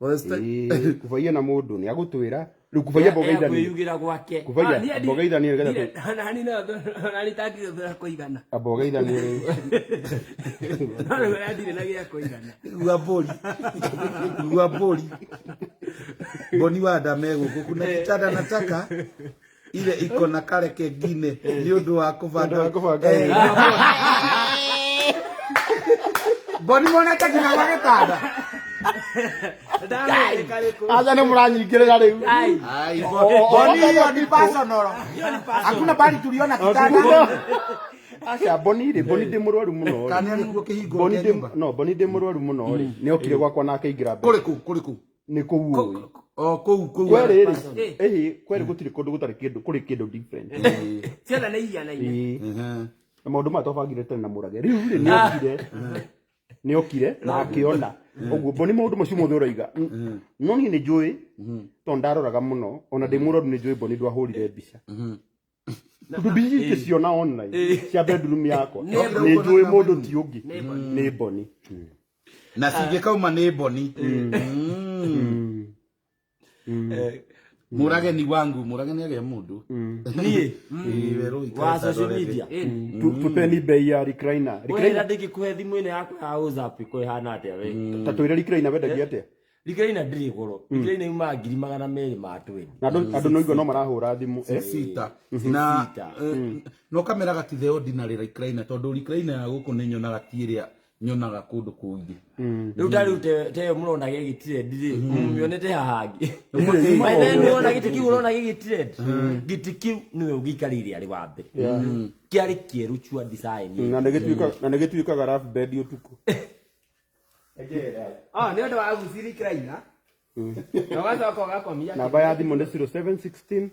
B: Ĩĩ, kubaia na mũndũ nĩ agũtwĩra. Rĩu kubaia mbogeithanie.
C: Kwĩyugĩra gwake.
B: Kubaia mbogeithanie nĩgetha tu.
D: Nani no nani tangĩgũthũra kũigana.
B: Mbogeithanie rĩu.
D: No rĩu ndirĩ na gĩa kũigana.
A: Gua mbũri. Gua mbũri. Mboni wa ndame gũkũ kuna kitanda nataka ile iko na kale kengine nĩ ũndũ wa
B: Nĩ ũndũ wa
A: kũbanga.
B: kũbanga wĩra.
A: Mboni monete nginya gwa gĩtanda.
D: Ndamwĩrĩka rĩkũ.
B: Aca nĩ mũranyingĩrĩra rĩu.
A: Ai, Mboni hiyo ni personal. Hakuna bali tuliona kitanda.
B: Aca Boni rĩ, Boni ndĩ mũrwaru mũno rĩ.
A: Kana nĩkuo kĩhingo
B: Boni
A: kĩa
B: ndĩ
A: nyũmba.
B: no Boni ndĩ mũrwaru mũno rĩ. Nĩ okire gwakwa na akĩingĩra mbere.
A: Kũrĩ kũ, kũrĩ kũ.
B: Nĩ kũu ũĩ.
A: O kũu kũu.
B: Kwerĩ rĩ, ĩhĩ, kwerĩ gũtirĩ kũndũ gũtarĩ kĩndũ, kũrĩ kĩndũ different.
D: Ciothe nĩ ihianaine.
B: Ĩĩ. Na maũndũ maya twabangire tene na mũrage. Rĩu rĩ nĩ okire. Nĩ okire na akĩona. Ũguo Boni maũndũ macio mothe ũroiga. No niĩ nĩ njũĩ tondũ ndaroraga mũno ona ndĩ mũrwaru nĩ njũĩ Boni ndwahũrire mbica. Tondũ mbica ingĩciona online cia bedroom yakwa nĩ njũĩ mũndũ ti ũngĩ nĩ Boni.
A: Na cingĩkauma nĩ Boni. Mũrageni wangu, mũrageni agĩa mũndũ.
C: Niĩ.
A: Ĩĩ, werũ ikara
C: Wa social
A: tarorete.
C: media.
B: Tupeni bei ya recliner.
C: Wĩra
B: Recliner
C: ndĩngĩkũhe thimũ ĩno yakwa ya WhatsApp ĩko ĩhana atĩa we.
B: ta twĩre recliner wendagia atĩa?
C: Recliner ndĩrĩ goro. Recliner yumaga 220,000.
B: Na andũ no igua no marahũra thimũ.
A: Sita. Na
C: Sita.
A: no kamera gati the ordinary recliner tondũ recliner ya gũkũ nĩ nyonaga ti ĩrĩa Nyonaga kũndũ kũngĩ.
C: Rĩu ta rĩu te ĩyo mũrona gĩgĩtrend rĩ, mũmĩonete haha hangĩ.
A: Nĩ
C: By then nĩwona gĩtĩ kĩu ũrona gĩgĩtrend, gĩtĩ kĩu nĩwe ũgĩikarĩire arĩ wa mbere, kĩarĩ kĩerũ chua design.
B: Na nĩ gĩtuĩkaga rough bed ũtukũ.
D: Ah, nĩ ũndũ wa guci recliner. Na ũgacoka ũgakomia.
B: Namba ya thimũ nĩ 0716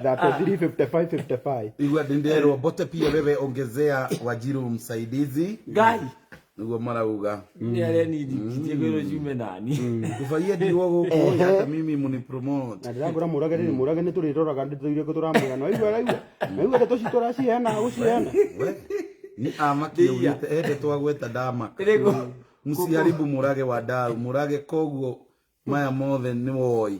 B: 33 55 55.
A: Igua nderwo bote pia wewe ongezea Wajiru msaidizi.
C: Ngai.
A: Niguo marauga.
C: Nĩ arĩa nindikĩtie kwĩrwo ciume nani.
A: Kubaia ndirwo gũkũ, hata mimi munipromote.
B: Na ndĩrangũra mũrage rĩrĩ, mũrage nĩ tũrĩroraga ndeto irĩkũ tũramwĩra. No aigua araigua, aigua ndeto citũ araciheana, gũciheana.
A: We, ni amaki augĩte ende twagweta ndamaka.
C: Ĩrĩkũ?
A: Msiharibu Murage wa dau Murage, koguo maya mothe nĩ woi.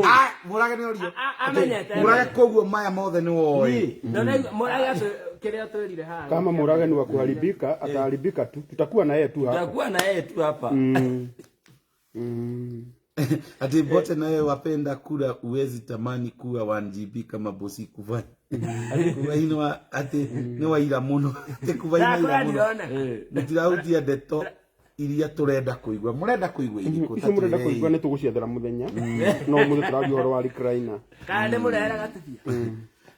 A: Ah, Murage nĩ orio.
D: Amenyete.
A: Murage, koguo maya mothe nĩ woi.
D: Na Mũrage kĩrĩa twĩrire haha.
B: Kama Murage ni wa kuharibika, ataharibika tu, tutakuwa na yeye tu hapa.
C: Tutakuwa na yeye tu hapa.
A: Ati bote nawe wapenda kula, uwezi tamani kuwa 1 GB kama bosi kuvai kuvainwa ati nĩ waira mũno, ati kuvaina ira
D: Ndakũra
A: mũno.
D: ndirona.
A: Mũtirahutia ndeto iria tũrenda kũigua. Mũrenda kũigua irĩkũ?
B: Icio mũrenda kũigua nĩ tũgũciethera mũthenya, no mũthĩ tũraria ũhoro wa recliner.
D: Kana nĩ mũrehera gatubia.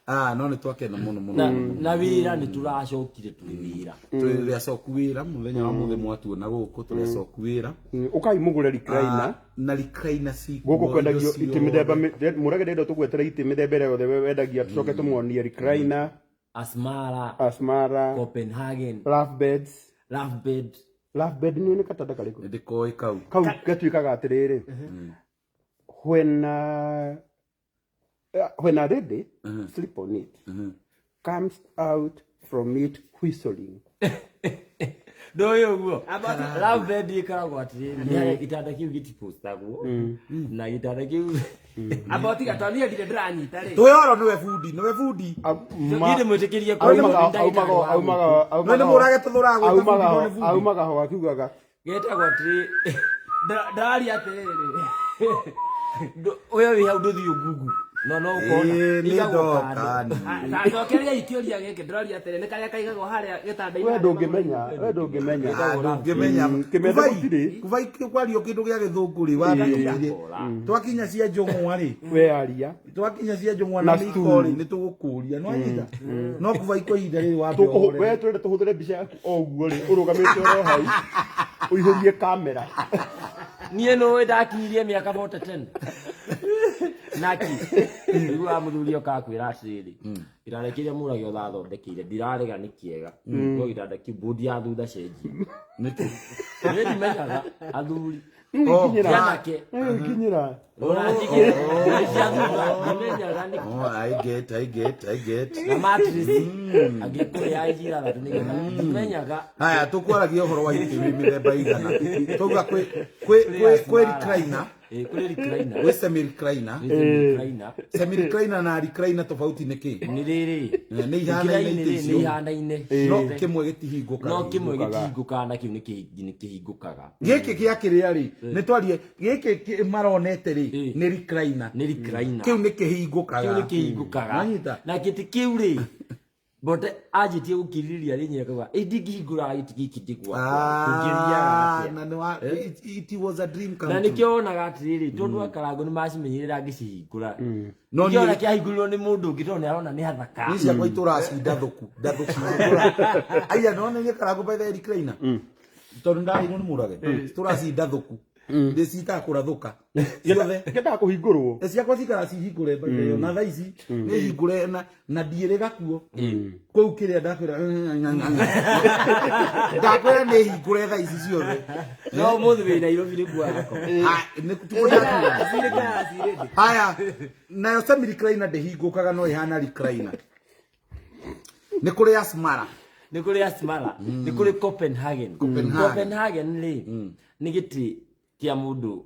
A: Ah, no nĩ twakena mũno mũno.
C: Na wĩra nĩ tũracokire tũrĩ wĩra.
A: Tũrĩ acoku wĩra mũthenya wa mũthĩ, mwatuona gũkũ tũrĩ acoku wĩra.
B: Ũkai mũgũre recliner.
A: Ah, na recliner cikuo.
B: Gũkũ kwendagio
A: indo
B: itĩ mĩthemba Mũrage ndĩrenda tũgwetere itĩ mĩthemba ĩrĩa yothe we wendagia, tũcoke tũmuonie recliner.
C: Asmara.
B: Asmara.
C: Copenhagen.
B: Love beds.
C: Love bed.
B: Love bed nĩ katanda karĩkũ?
A: Ndĩkoĩ kau.
B: Kau gatuĩkaga atĩrĩrĩ, when a lady sleep on it, comes out from it whistling.
C: Ndũĩ ũguo love bed ĩkoragwo atĩrĩrĩ, nĩ harĩa gĩtanda kĩu gĩtipostagwo na gĩtanda kĩu.
D: Amba ũtiga tondũ niĩ ndirĩ ndĩranyita rĩ.
A: Twĩoro nĩwe bundi, nĩwe bundi.
C: Niĩ ndĩmwĩtĩkĩrie.
A: No nĩ Mũrage tũthũraga gwĩta bundi, no nĩ bundi.
B: Aumaga ho akiugaga.
C: Getagwo atĩrĩ.
D: Ndĩraria atĩrĩrĩ.
C: Ũyũ wĩ hau ndũthiĩ Google no ũkona.
A: Ĩĩ, nĩ
C: Ĩigagwo
A: ndoka
C: kando.
A: niĩ.
D: Tacokeria ikĩũria gĩkĩ, ndĩroria atĩrĩ, nĩ karĩa kaigagwo harĩa gĩtanda-inĩ?
B: We ndũngĩmenya, we ndũngĩmenya.
A: Ah, ndũngĩmenya.
B: Kĩmetha
A: Kubai,
B: gũtirĩ.
A: kubai kwario kĩndũ gĩa gĩthũngũ rĩ, wambĩrĩirie twakinya cia njũng'wa rĩ.
B: We aria.
A: Twakinya cia njũng'wa
B: Na
A: na mĩiko
B: stool.
A: rĩ, nĩ tũgũkũria no anyita no kubai kwa ihinda rĩrĩ wambe
B: We
A: ũhorere.
B: tũrenda tũhũthĩre mbica yaku o ũguo rĩ, ũrũgamĩte oro hau, ũihũrie kamera.
C: Niĩ nũĩ ndakinyirie mĩaka 40 naki iguaga mũthuri okaga kwĩra atĩrĩrĩ, gĩtanda kĩrĩa Mũrage ũrathondekeire ndirarega nĩ kĩega, no gĩtanda kĩu bodi ya thutha cenjia.
A: Nĩkĩ?
C: Niĩ ndimenyaga athuri.
B: Ikinyĩra.
C: Anake.
B: Ikinyĩra.
C: Ũranjigĩra cia thutha ndimenyaga nĩ
A: Oh, I get, I get, I get.
C: Na mattress angĩkũrĩa ithathatũ nĩgetha ndimenyaga.
A: Haya, tũkwaragia ũhoro wa itĩ wĩ mĩthemba igana twauga kwĩ recliner.
C: Ĩ, kũrĩ recliner.
A: Gwĩ semi recliner.
C: Gwĩ semi recliner.
A: Semi recliner na recliner tofauti nĩ kĩ?
C: Nĩ rĩrĩ.
A: Nĩ ihanaine itĩ
C: Recliner
A: icio?
C: Nĩ ihanaine.
A: No kĩmwe gĩtihingũkaga.
C: No kĩmwe gĩtihingũkaga na kĩu nĩ kĩhingũkaga.
A: Gĩkĩ gĩa kĩrĩa rĩ, nĩ twarie gĩkĩ maronete rĩ, nĩ recliner.
C: Nĩ recliner.
A: Kĩu nĩ kĩhingũkaga.
C: Kĩu nĩ kĩhingũkaga.
A: Wanyita?
C: Na gĩtĩ kĩu rĩ, bote anjĩtie gũkirĩrĩria rĩ, nyina akauga ĩ ndingĩhingũra gĩtĩ gĩkĩ ndĩ gwakwa.
A: Ah,
C: Tũngĩthiaga atĩa?
A: na nĩ it was a dream come
C: Na
A: true.
C: nĩkĩo wonaga atĩrĩrĩ, tondũ akarango nĩ macimenyerera angĩcihingũra,
A: No
C: nĩkĩo ona
A: niĩ-
C: kĩahingũrirwo nĩ mũndũ ũngĩ tondũ nĩ arona nĩ hathaka.
A: Niĩ ciakwa itũraga ci ndathũku ndathũku. Aya no nĩ karango by the recliner, tondũ ndaheirwo nĩ Mũrage, citũraga ci ndathũku, ndĩcitaga kũrathũka ciothe.
B: Kĩendaga kũhingũrwo.
A: Ciakwa cikara cihingũre by the way, na thaa ici nĩ hingũre na ndiĩrĩga kuo kũu kĩrĩa ndakwĩra ndakwĩra nĩ hingũre thaa ici ciothe.
C: No ũmũthĩ wĩ Nairobi nĩguo wako.
A: Ah, nĩ tuko ndakuga. Haya, nayo semi recliner ndĩhingũkaga no ĩhana recliner. Nĩ kũrĩ Asmara.
C: Nĩ kũrĩ Asmara, nĩ kũrĩ Copenhagen.
A: Copenhagen.
C: Copenhagen rĩ, nĩ gĩtĩ kĩa mũndũ